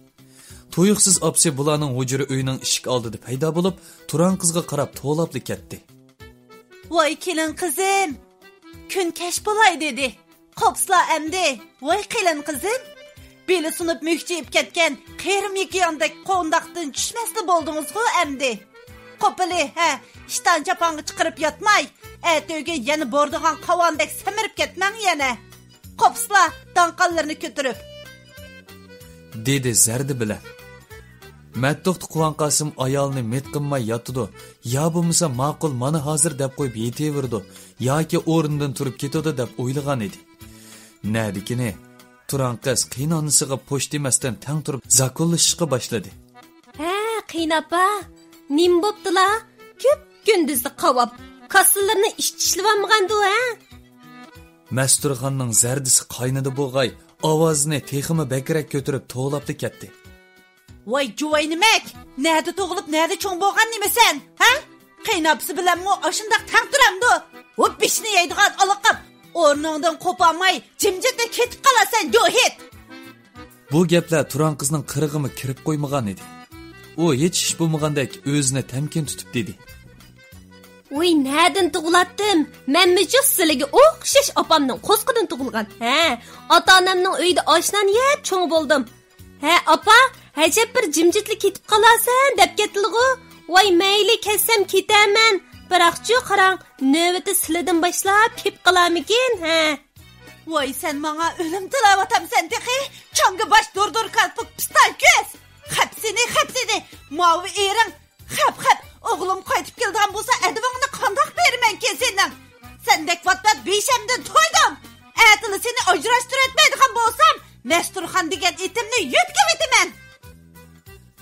تۇيۇقسىز ئاپىسى بۇلارنىڭ ھۇجرا ئۆيىنىڭ ئىشىك ئالدىدا پەيدا بولۇپ، تۇران قىزغا قاراپ توۋلاپلا كەتتى. ۋاي كېلىن قىزىم، كۈن كەچ بولاي دېدى. قوپسىلا ئەمدى، ۋاي قېلىن قىزىم. بېلى سۇنۇپ مۈكچىيىپ كەتكەن قېرىم يېكىياندەك قونداقتىن چۈشمەسلا بولدىڭىزغۇ ئەمدى. قوپىلى، ھە، ئىشتان چاپانغا چىقىرىپ ياتماي، ئەتىگۈن يەنە بورىدىغان قاۋاندەك سەمرىپ كەتمەڭ يەنە. قوپسىلا داڭقانلىرىنى كۆتۈرۈپ، دېدى زەردە بىلەن. مەتتوقتا قۇۋان قاسىم ئايالىنى مىت قىلماي ياتىدۇ، يا بولمىسا ماقۇل مانا ھازىر دەپ قويۇپ يېتىۋېرىدۇ ياكى ئورنىدىن تۇرۇپ كېتىدۇ دەپ ئويلىغان ئىدى. نەدىكىنى، تۇران قىز قېيىنئانىسىغا پوش دېمەستىن تەڭ تۇرۇپ زاكۇنلىشىشقا باشلىدى. ھە، قېيىنئاپا، نېمە بوپتىلا؟ كۈپ كۈندۈزدە قاۋاپ، كاسىلىرىنى ئىچ چىشلىۋالمىغاندۇ، ھە؟ مەستۇرخاننىڭ زەردىسى قاينىدى بولغاي، ئاۋازىنى تېخىمۇ بەكرەك كۆتۈرۈپ توۋلاپلا كەتتى. ۋاي جۇۋاي نېمەك! نەدە تۇغۇلۇپ، نەدە چوڭ بولغان نېمىسەن، ھە؟ قېيىنئاپىسى بىلەنمۇ ئاشۇنداق تەڭ تۇرامدۇ؟ ۋۇ بېشىنى يەيدىغان ئالىقىپ، ئورنۇڭدىن قوپالماي جىمجىتلا كېتىپ قالارسەن، جۇھىت! بۇ گەپلەر تۇران قىزنىڭ قىرىغىمۇ كىرىپ قويمىغان ئىدى. ئۇ ھېچ ئىش بولمىغاندەك ئۆزىنى تەمكىن تۇتۇپ دېدى. ۋۇي، نەدىن تۇغۇلاتتىم؟ مەنمۇ جۇس سىلىگە ئوخشاش ئاپامنىڭ قورسىقىدىن تۇغۇلغان. ھە، ئاتا-ئانامنىڭ ئۆيىدە ئاش-نان يەپ چوڭ بولدۇم. ھە، ئاپا، ھەجەپ بىر جىمجىتلا كېتىپ قالارسەن دەپ كەتتىلىغۇ؟ ۋاي، مەيلى، كەتسەم كېتەرمەن. بىراقچۇ، قاراڭ، نۆۋىتى سىلىدىن باشلاپ كېلىپ قالارمىكىن، ھە؟ ۋاي، سەن ماڭا ئۆلۈم تىلەۋاتامسەن تېخى؟ چاڭگا باش دۇر-دۇر كالپۇك پىستان كۆز! خەپ سېنى، خەپ سېنى! ماۋۇ ئېرىڭ خەپ، خەپ! ئوغلۇم قايتىپ كېلىدىغان بولسا، ئەدىۋىڭنى قانداق بېرىمەنكىن سېنىڭ؟ سەندەك ۋات-ۋەت بېشىمدىن تويدۇم. ئەتىلا سېنى ئاجراشتۇرۇۋەتمەيدىغان بولسام، مەستۇرخان دېگەن ئېتىمنى يۆتكىۋېتىمەن.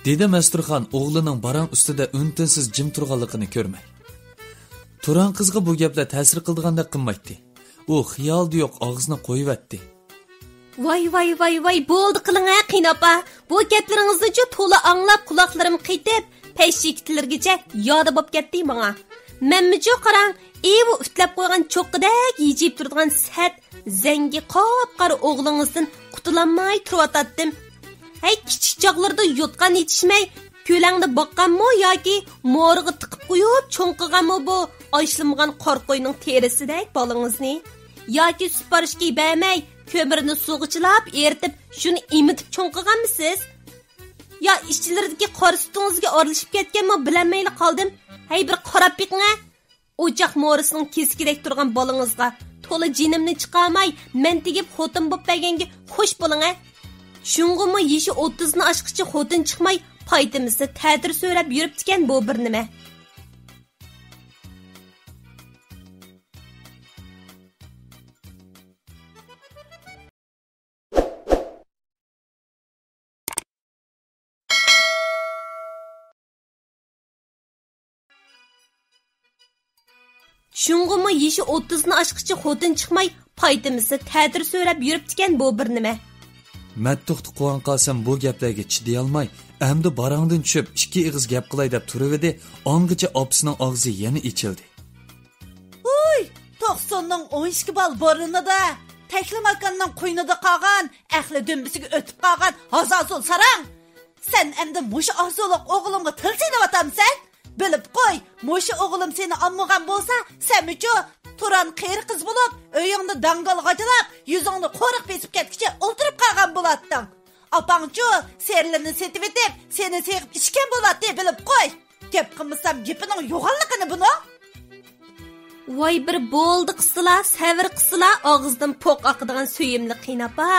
دېدى مەستۇرخان ئوغلىنىڭ باراڭ ئۈستىدە ئۈن-تىنسىز جىم تۇرغانلىقىنى كۆرمەي. تۇران قىزغا بۇ گەپلەر تەسىر قىلىدىغاندەك قىلمايتتى. ئۇ خىيالىدا يوق ئاغزىنى قويۇۋەتتى. ۋاي، ۋاي، ۋاي، ۋاي، بولدى قىلىڭ ھە، قېيىن ئاپا. بۇ گەپلىرىڭىزنىچۇ تولا ئاڭلاپ، قۇلاقلىرىم قېتىپ، پەششىكى تىلىرىگىچە يادا بوپ كەتتى ماڭا. مەنمۇچۇ قاراڭ، ئېۋى ئۈتلەپ قويغان چوققىدەك يېجىپ تۇرىدىغان سەت، زەڭگى قاپقارا ئوغلىڭىزدىن قۇتۇلالماي تۇرۇۋاتاتتىم. ھەي، كىچىك چاغلىرىدا يوتقان يېتىشمەي، كۆلەڭدە باققانمۇ ياكى مورىغا تىقىپ قويۇپ چوڭ قىلغانمۇ بۇ ئاشلىمىغان قارا قوينىڭ تېرىسىدەك بالىڭىزنى؟ ياكى سۈت پارىشكە بەرمەي، كۆمۈرنى سۇغا چىلاپ ئېرىتىپ، شۇنى ئېمىتىپ چوڭ قىلغانمىسىز؟ يا ئىچلىرىدىكى قارا سۈتىڭىزگە ئارىلىشىپ كەتكەنمۇ، بىلەلمەيلا قالدىم. ھەي، بىر قاراپ بېقىڭە! ئوچاق مورىسىنىڭ كېسىكىدەك تۇرغان بالىڭىزغا تولا جېنىمنى چىقارماي، مەن تېگىپ خوتۇن بوپ بەرگەنگە خوش بولۇڭە. شۇڭغىمۇ يېشى ئوتتۇزنى ئاشقىچە خوتۇن چىقماي، پايتىمىزنى تەتۈر سۆرەپ يۈرۈپتىكەن بۇ بىر نېمە. شۇڭغىمۇ يېشى ئوتتۇزنى ئاشقىچە خوتۇن چىقماي، پايتىمىزنى تەتۈر سۆرەپ يۈرۈپتىكەن بۇ بىر نېمە. مەتتۇقتى قۇۋان قاسىم بۇ گەپلەرگە چىدىيالماي، ئەمدى باراڭدىن چۈشۈپ، ئىككى ئېغىز گەپ قىلاي دەپ تۇرۇۋىدى، ئاڭغىچە ئاپىسىنىڭ ئاغزى يەنە ئېچىلدى. ھۇي، توقسۇننىڭ ئون ئىككى بال بۇرنىدا، تەكلىماكاننىڭ قوينىدا قالغان ئەقلى دۈمبىسىگە ئۆتۈپ قالغان ھازازۇل ساراڭ! سەن ئەمدى مۇشۇ ئارزۇلۇق ئوغلۇمغا تىل سېلىۋاتامسەن؟ بىلىپ قوي، مۇشۇ ئوغلۇم سېنى ئالمىغان بولسا، سەنمۇچۇ تۇران قېرى قىز بولۇپ، ئۆيۈڭدە داڭگال غاجىلاپ، يۈزۈڭنى قورۇق بېسىپ كەتكۈچە ئولتۇرۇپ قالغان بولاتتىڭ. ئاپاڭچۇ سېرىلىنى سېتىۋېتىپ، سېنى سېغىپ ئىچكەن بولاتتى، بىلىپ قوي. گەپ قىلمىسام گېپىنىڭ يوغانلىقىنى بۇنىڭ. ۋاي، بىر بولدى قىلسىلا، سەۋر قىلسىلا، ئاغزىدىن پوق ئاقىدىغان سۆيۈملۈك قېيىن ئاپا.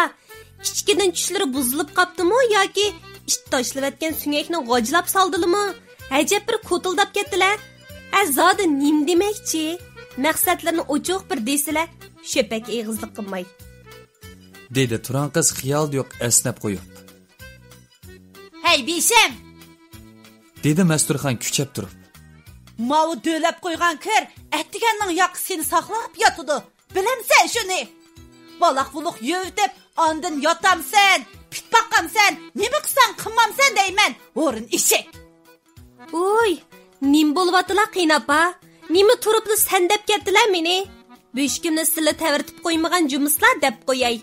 كىچىكىدىن چۈشلىرى بۇزۇلۇپ قاپتىمۇ ياكى ئىت تاشلىۋەتكەن سۆڭەكنى غاجىلاپ سالدىلىمۇ؟ ئەجەب بىر كوتۇلداپ كەتتىلە. ھە، زادى نېمە دېمەكچى؟ مەقسەتلىرىنى ئوچۇق بىر دېسىلە، شۆپەك ئېغىزلىق قىلماي. دېدى تۇران قىز خىيالدا يوق ئەسنەپ قويۇپ. ھەي، بېشىم! دېدى مەستۇرخان كۈچەپ تۇرۇپ. ماۋۇ دۆۋىلەپ قويغان كىر ئەتىگەننىڭ ياقى سېنى ساقلاپ ياتىدۇ. بىلەمسەن شۇنى؟ بالاق-بۇلۇق يۆۋىتىپ، ئاندىن ياتامسەن، پىت باقامسەن، نېمە قىلساڭ قىلمامسەن دەيمەن، ھورۇن ئېشەك! ۋوي، نېمە بولۇۋاتىلا قېيىن ئاپا؟ نېمە تۇرۇپلا سەن دەپ كەتتىلە مېنى؟ بۆشۈكۈمنى سىلە تەۋرىتىپ قويمىغان جۇمۇسىلا دەپ قوياي.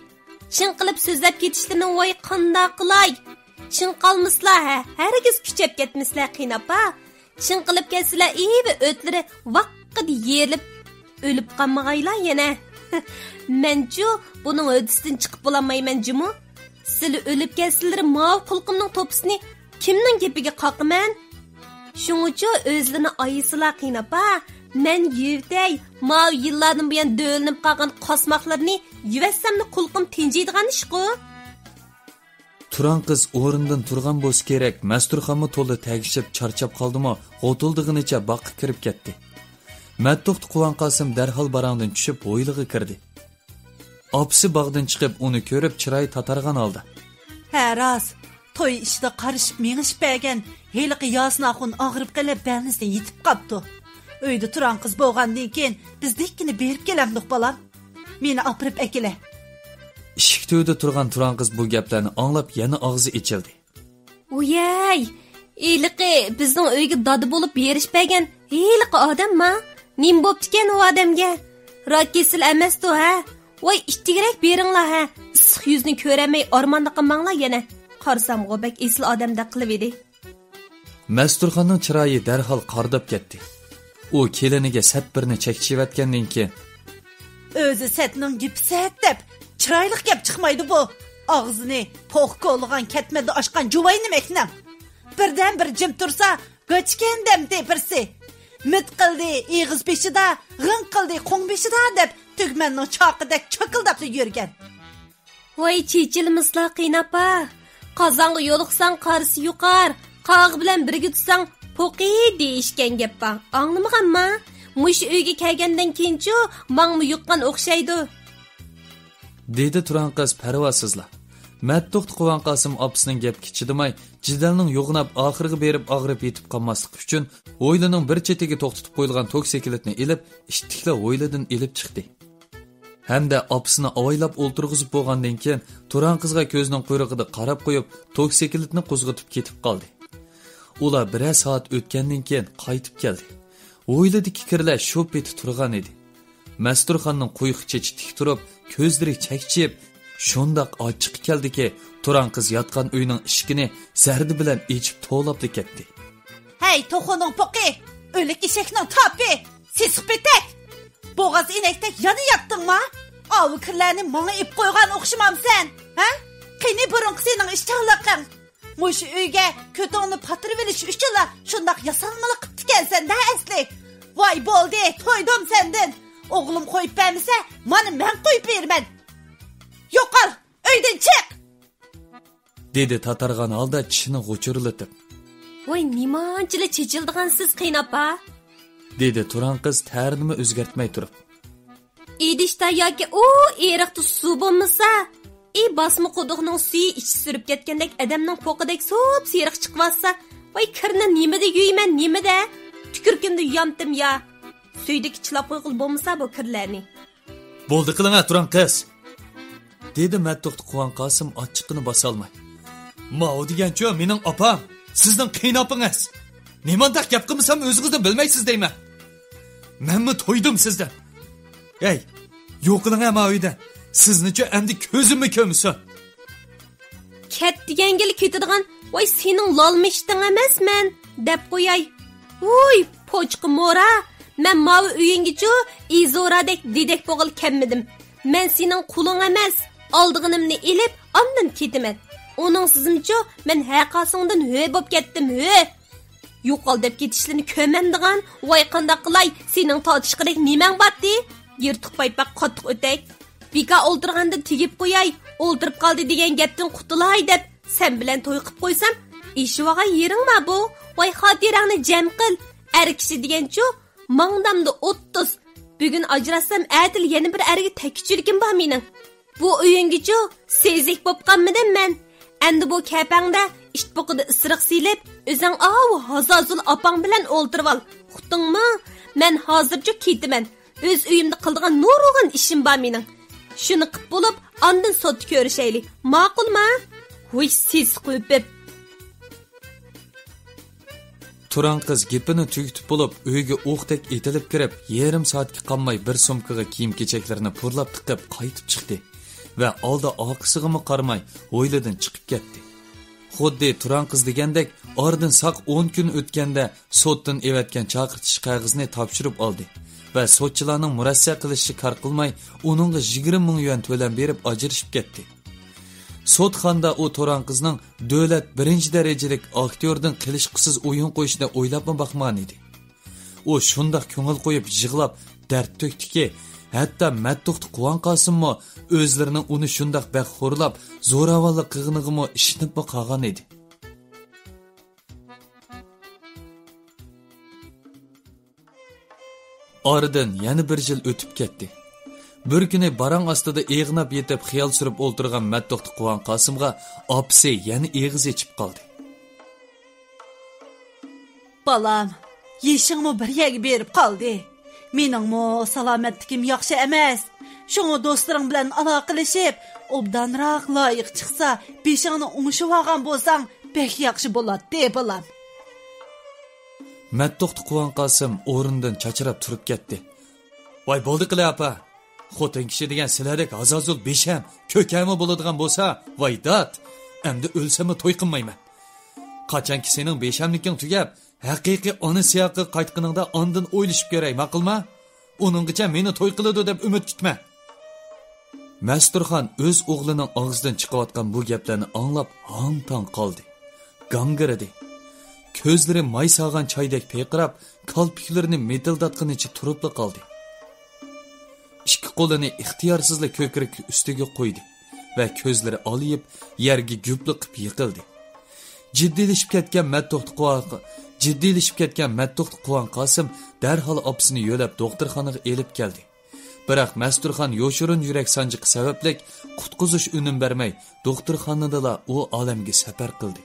چىڭ قىلىپ سۆزلەپ كېتىشلىرىنى ۋاي قانداق قىلاي؟ چىڭ قالمىسىلا ھە، ھەرگىز كۈچەپ كەتمىسىلە قېيىن ئاپا. چىڭ قىلىپ كەتسىلە ئېۋى ئۆتلىرى ۋاققىدە يېرىلىپ، ئۆلۈپ قالمىغايلا يەنە. مەنچۇ بۇنىڭ ھۆددىسىدىن چىقىپ بولالمايمەن جۇمۇ. سىلە ئۆلۈپ كەتسىلىرى ماۋۇ قۇلىقىمنىڭ توپىسىنى كىمنىڭ گېپىگە قاقىمەن؟ شۇڭىچۇ ئۆزلىرىنى ئايىسىلا قېيىن ئاپا، مەن يۆۋىتەي، ماۋۇ يىللاردىن بۇيان دۆۋىلىنىپ قالغان قاسماقلىرىنى يۇۋەتسەملا قۇلىقىم تىنجىيدىغان ئىشقۇ. تۇران قىز ئورنىدىن تۇرغان بولسا كېرەك، مەستۇرخانمۇ تولا تەگىشىپ چارچاپ قالدىمۇ، غوتۇلدىغىنىچە باغقا كىرىپ كەتتى. مەتتۇقتى قۇۋان قاسىم دەرھال باراڭدىن چۈشۈپ ھويلىغا كىردى. ئاپىسى باغدىن چىقىپ ئۇنى كۆرۈپ چىرايى تاتارغان ھالدا. ھە راست، توي ئىشىدا قارىشىپ مېڭىشىپ بەرگەن ھېلىقى ياسىن ئاخۇن ئاغرىپ قېلىپ بەلنىسىدە يېتىپ قاپتۇ. ئۆيدە تۇران قىز بولغاندىن كېيىن بىز دەككىنە بېرىپ كېلەمدۇق بالام؟ مېنى ئاپىرىپ ئەكېلە. ئىشىك تۈۋىدە تۇرغان تۇران قىز بۇ گەپلەرنى ئاڭلاپ يەنە ئاغزى ئېچىلدى. ۋويەي، ھېلىقى بىزنىڭ ئۆيگە دادا بولۇپ ھېرىشىپ بەرگەن ھېلىقى ئادەمما؟ نېمە بوپتىكەن ئۇ ئادەمگە؟ راك كېسىلى ئەمەستۇ ھە؟ ۋاي ئىتتىكرەك بېرىڭلار ھە، ئىسسىق يۈزنى كۆرەلمەي ئارماندا قالماڭلار يەنە. قارىسامغۇ بەك ئېسىل ئادەمدەك قىلىۋىدى. مەستۇرخاننىڭ چىرايى دەرھال قارىداپ كەتتى. ئۇ كېلىنىگە سەت بىرنى چەكچىيىۋەتكەندىن كېيىن. ئۆزى سەتنىڭ گېپى سەت دەپ، چىرايلىق گەپ چىقمايدۇ بۇ. ئاغزىنى پوق كولىغان كەتمەندە ئاچقان جۇۋاينىمەكنىڭ. بىردەمبىر جىم تۇرسا، گاچىكەن دەم تېپىرسى. مىت قىلدى ئېغىز بېشىدا، غىڭ قىلدى قوڭ بېشىدا دەپ، تۈگمەننىڭ چاقىدەك چاكىلداپلا يۈرگەن. ۋاي چېچىلمىسىلا قېيىن ئاپا. قازانغا يولۇقساڭ قارىسى يۇقار، قاغا بىلەن بىرگە تۇرساڭ پوقى دېيىشكەن گەپ بار. ئاڭلىمىغانما؟ مۇشۇ ئۆيگە كەلگەندىن كېيىنچۇ ماڭىمۇ يۇققان ئوخشايدۇ. دېدى تۇران قىز پەرۋاسىزلا. مەتتوقتا قۇۋان قاسىم ئاپىسىنىڭ گەپكە چىدىماي، جېدەلنىڭ يوغىناپ ئاخىرىغا بېرىپ ئاغرىپ يېتىپ قالماسلىقى ئۈچۈن، ھويلىنىڭ بىر چېتىگە توختىتىپ قويۇلغان توكسىكلىتنى ئېلىپ، ئىتتىكلا ھويلىدىن ئېلىپ چىقتى. ھەمدە ئاپىسىنى ئاۋايلاپ ئولتۇرغۇزۇپ بولغاندىن كېيىن، تۇران قىزغا كۆزىنىڭ قۇيرۇقىدا قاراپ قويۇپ، توكسىكلىتنى قوزغىتىپ كېتىپ قالدى. ئۇلار بىرەر سائەت ئۆتكەندىن كېيىن قايتىپ كەلدى. ھويلىدىكى كىرلەر شۇ پېتى تۇرغان ئىدى. مەستۇرخاننىڭ قۇيۇق چېچى تىك تۇرۇپ، كۆزلىرى چەكچىيىپ، شۇنداق ئاچچىقى كەلدىكى، تۇران قىز ياتقان ئۆينىڭ ئىشىكىنى زەردە بىلەن ئېچىپ توۋلاپلا كەتتى. ھەي، توخۇنىڭ پوقى، ئۆلۈك ئېشەكنىڭ تاپى، سېسىق پېتەك! بوغاز ئىنەكتەك يەنە ياتتىڭما؟ ئاۋۇ كىرلەرنى ماڭا ئېلىپ قويغان ئوخشىمامسەن، ھە؟ قېنى بۇرۇنقى سېنىڭ ئىشچانلىقىڭ؟ مۇشۇ ئۆيگە كۆتۈڭنى پاتۇرۇۋېلىش ئۈچۈنلا شۇنداق ياسالمىلىق قىپتىكەنسەن-دە ئەسلى. ۋاي بولدى، تويدۇم سەندىن. ئوغلۇم قويۇپ بەرمىسە، مانا مەن قويۇپ بېرىمەن. يوقال، ئۆيدىن چىق! دېدى تاتارغان ھالدا چىشىنى غۇچۇرلىتىپ. ۋاي نېمانچىلا چېچىلدىغانسىز قېيىنئاپا! دېدى تۇران قىز تەرىنىمۇ ئۆزگەرتمەي تۇرۇپ. ئىدىشتا ياكى ئۇ ئېرىقتا سۇ بولمىسا، ئى باسما قۇدۇقنىڭ سۈيى ئىچى سۈرۈپ كەتكەندەك ئادەمنىڭ پوقىدەك سوپسېرىق چىقىۋاتسا، ۋاي كىرنى نېمىدە يۇيىمەن، نېمىدە؟ تۈكۈرۈكۈمدە يۇيامتىم يا. سۈيدىكى چىلاپ قويغىلى بولمىسا بۇ كىرلەرنى. بولدى قىلىڭە تۇران قىز! دېدى مەتتوقتا قۇۋان قاسىم ئاچچىقىنى باسالماي. ماۋۇ دېگەنچۇ مېنىڭ ئاپام، سىزنىڭ قېيىنئاپىڭىز. نېمانداق گەپ قىلمىسام ئۆزىڭىزنى بىلمەيسىز دەيمەن. مەنمۇ تويدۇم سىزدىن. ھەي، يوقىلىڭە ماۋۇ ئۆيدىن. سىزنىچۇ ئەمدى كۆزۈممۇ كۆرمىسۇن. كەت دېگەنگىلا كېتىدىغان، ۋاي سېنىڭ لالما ئىشتىڭ ئەمەس مەن، دەپ قوياي. ۋوي، پوچقا مورا، مەن ماۋۇ ئۆيۈڭگىچۇ ئىزورادەك دېدەك بوغىلى كەلمىدىم. مەن سېنىڭ قۇلۇڭ ئەمەس، ئالىدىغىنىمنى ئېلىپ، ئاندىن كېتىمەن. ئۇنىڭسىزمچۇ مەن ھەرقاسىڭدىن ھۆ بوپ كەتتىم، ھۆ! يوقال دەپ كېتىشلىرىنى كۆرمەمدىغان، ۋاي قانداق قىلاي، سېنىڭ تارتىشقۇدەك نېمەڭ بارتى؟ يىرتىق پايپاق قاتتىق ئۆتەك. بىكار ئولتۇرغاندىن تېگىپ قوياي، ئولتۇرۇپ قالدى دېگەن گەپتىن قۇتۇلاي دەپ، سەن بىلەن توي قىپ قويسام، ئېشىۋالغان يېرىڭ بار بۇ. ۋاي خاتىرەڭنى جەم قىل. ئەر كىشى دېگەنچۇ، ماڭدامدا ئوتتۇز. بۈگۈن ئاجراشسام، ئەتىلا يەنە بىر ئەرگە تەگكۈچىلىكىم بار مېنىڭ. بۇ ئۆيۈڭگىچۇ سېزىك بوپ قالمىدىم مەن. ئەمدى بۇ كەپەڭدە ئىت پوقىدا ئىسرىق سېلىپ، ئۆزۈڭ ئاۋۇ ھازازۇل ئاپاڭ بىلەن ئولتۇرۇۋال. ئۇقتۇڭمۇ؟ مەن ھازىرچۇ كېتىمەن. ئۆز ئۆيۈمدە قىلىدىغان نۇرغۇن ئىشىم بار مېنىڭ. شۇنى قىپ بولۇپ، ئاندىن سوتتا كۆرۈشەيلى. ماقۇلما؟ ھۇي، سېسىق ئۆپۈپ. تۇران قىز گېپىنى تۈگىتىپ بولۇپ، ئۆيگە ئوقتەك ئېتىلىپ كىرىپ، يېرىم سائەتكە قالماي بىر سومكىغا كىيىم-كېچەكلىرىنى پۇرلاپ تىقىپ قايتىپ چىقتى ۋە ئالدى ئارقىسىغىمۇ قارىماي ھويلىدىن چىقىپ كەتتى. خۇددى تۇران قىز دېگەندەك، ئارىدىن ساق ئون كۈن ئۆتكەندە سوتتىن ئېۋەتكەن چاقىرتىش قەغىزىنى تاپشۇرۇپ ئالدى ۋە سوتچىلارنىڭ مۇرەسسە قىلىشىچە كار قىلماي، ئۇنىڭغا يىگىرمە مىڭ يۈەن تۆلەم بېرىپ ئاجرىشىپ كەتتى. سوتخانىدا ئۇ تۇران قىزنىڭ دۆلەت بىرىنچى دەرىجىلىك ئاكتيوردىن قېلىشقۇسىز ئويۇن قويۇشىنى ئويلاپمۇ باقمىغان ئىدى. ئۇ شۇنداق كۆڭۈل قويۇپ يىغلاپ دەرد تۆكتىكى، ھەتتا مەتتوقتا قۇۋان قاسىممۇ ئۆزلىرىنىڭ ئۇنى شۇنداق بەك خورلاپ، زوراۋانلىق قىلغىنىغىمۇ ئىشىنىپمۇ قالغان ئىدى. ئارىدىن يەنە بىر يىل ئۆتۈپ كەتتى. بىر كۈنى باراڭ ئاستىدا ئېغىناپ يېتىپ خىيال سۈرۈپ ئولتۇرغان مەتتوقتا قۇۋان قاسىمغا ئاپىسى يەنە ئېغىز ئېچىپ قالدى. بالام، يېشىڭمۇ بىر يەرگە بېرىپ قالدى. مېنىڭمۇ سالامەتلىكىم ياخشى ئەمەس. شۇڭا دوستلىرىڭ بىلەن ئالاقىلىشىپ، ئوبدانراق لايىق چىقسا، بېشىڭنى ئوڭشىۋالغان بولساڭ، بەك ياخشى بولاتتى، بالام. مەتتوقتا قۇۋان قاسىم ئورنىدىن چاچراپ تۇرۇپ كەتتى. ۋاي، بولدى قىلە، ئاپا. خوتۇن كىشى دېگەن سىلەردەك ھازازۇل بېشەم، كۆكەمۇ بولىدىغان بولسا، ۋاي دات! ئەمدى ئۆلسەممۇ توي قىلمايمەن. قاچانكى سېنىڭ بېشەملىكىڭ تۈگەپ، ھەقىقىي ئانا سىياقىغا قايتقىنىڭدا ئاندىن ئويلىشىپ كۆرەي، ماقۇلما؟ ئۇنىڭغىچە مېنى توي قىلىدۇ دەپ ئۈمىد كۈتمە. مەستۇرخان ئۆز ئوغلىنىڭ ئاغزىدىن چىقىۋاتقان بۇ گەپلەرنى ئاڭلاپ ھاڭ-تاڭ قالدى. گاڭگىرىدى. كۆزلىرى ماي ساغان چايدەك پىرقىراپ، كالپۇكلىرىنى مىدىلداتقىنىچە تۇرۇپلا قالدى. ئىككى قولىنى ئىختىيارسىزلا كۆكرىكى ئۈستىگە قويدى ۋە كۆزلىرى ئالىيىپ، يەرگە گۈپلا قىپ يىقىلدى. جىددىيلىشىپ كەتكەن مەتتۇقتى قۇۋان، جىددىيلىشىپ كەتكەن مەتتۇقتى قۇۋان قاسىم دەرھال ئاپىسىنى يۆلەپ دوختۇرخانىغا ئېلىپ كەلدى. بىراق مەستۇرخان يوشۇرۇن يۈرەك سانجىقى سەۋەبلىك قۇتقۇزۇش ئۈنۈم بەرمەي، دوختۇرخانىدىلا ئۇ ئالەمگە سەپەر قىلدى.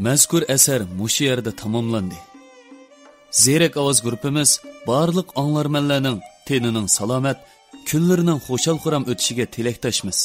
مەزكۇر ئەسەر مۇشۇ يەردە تاماملاندى. زېرەك ئاۋاز گۇرۇپپىمىز بارلىق ئاڭلارمەنلەرنىڭ تېنىنىڭ سالامەت، كۈنلىرىنىڭ خۇشال-خۇرام ئۆتۈشىگە تىلەكداشمىز.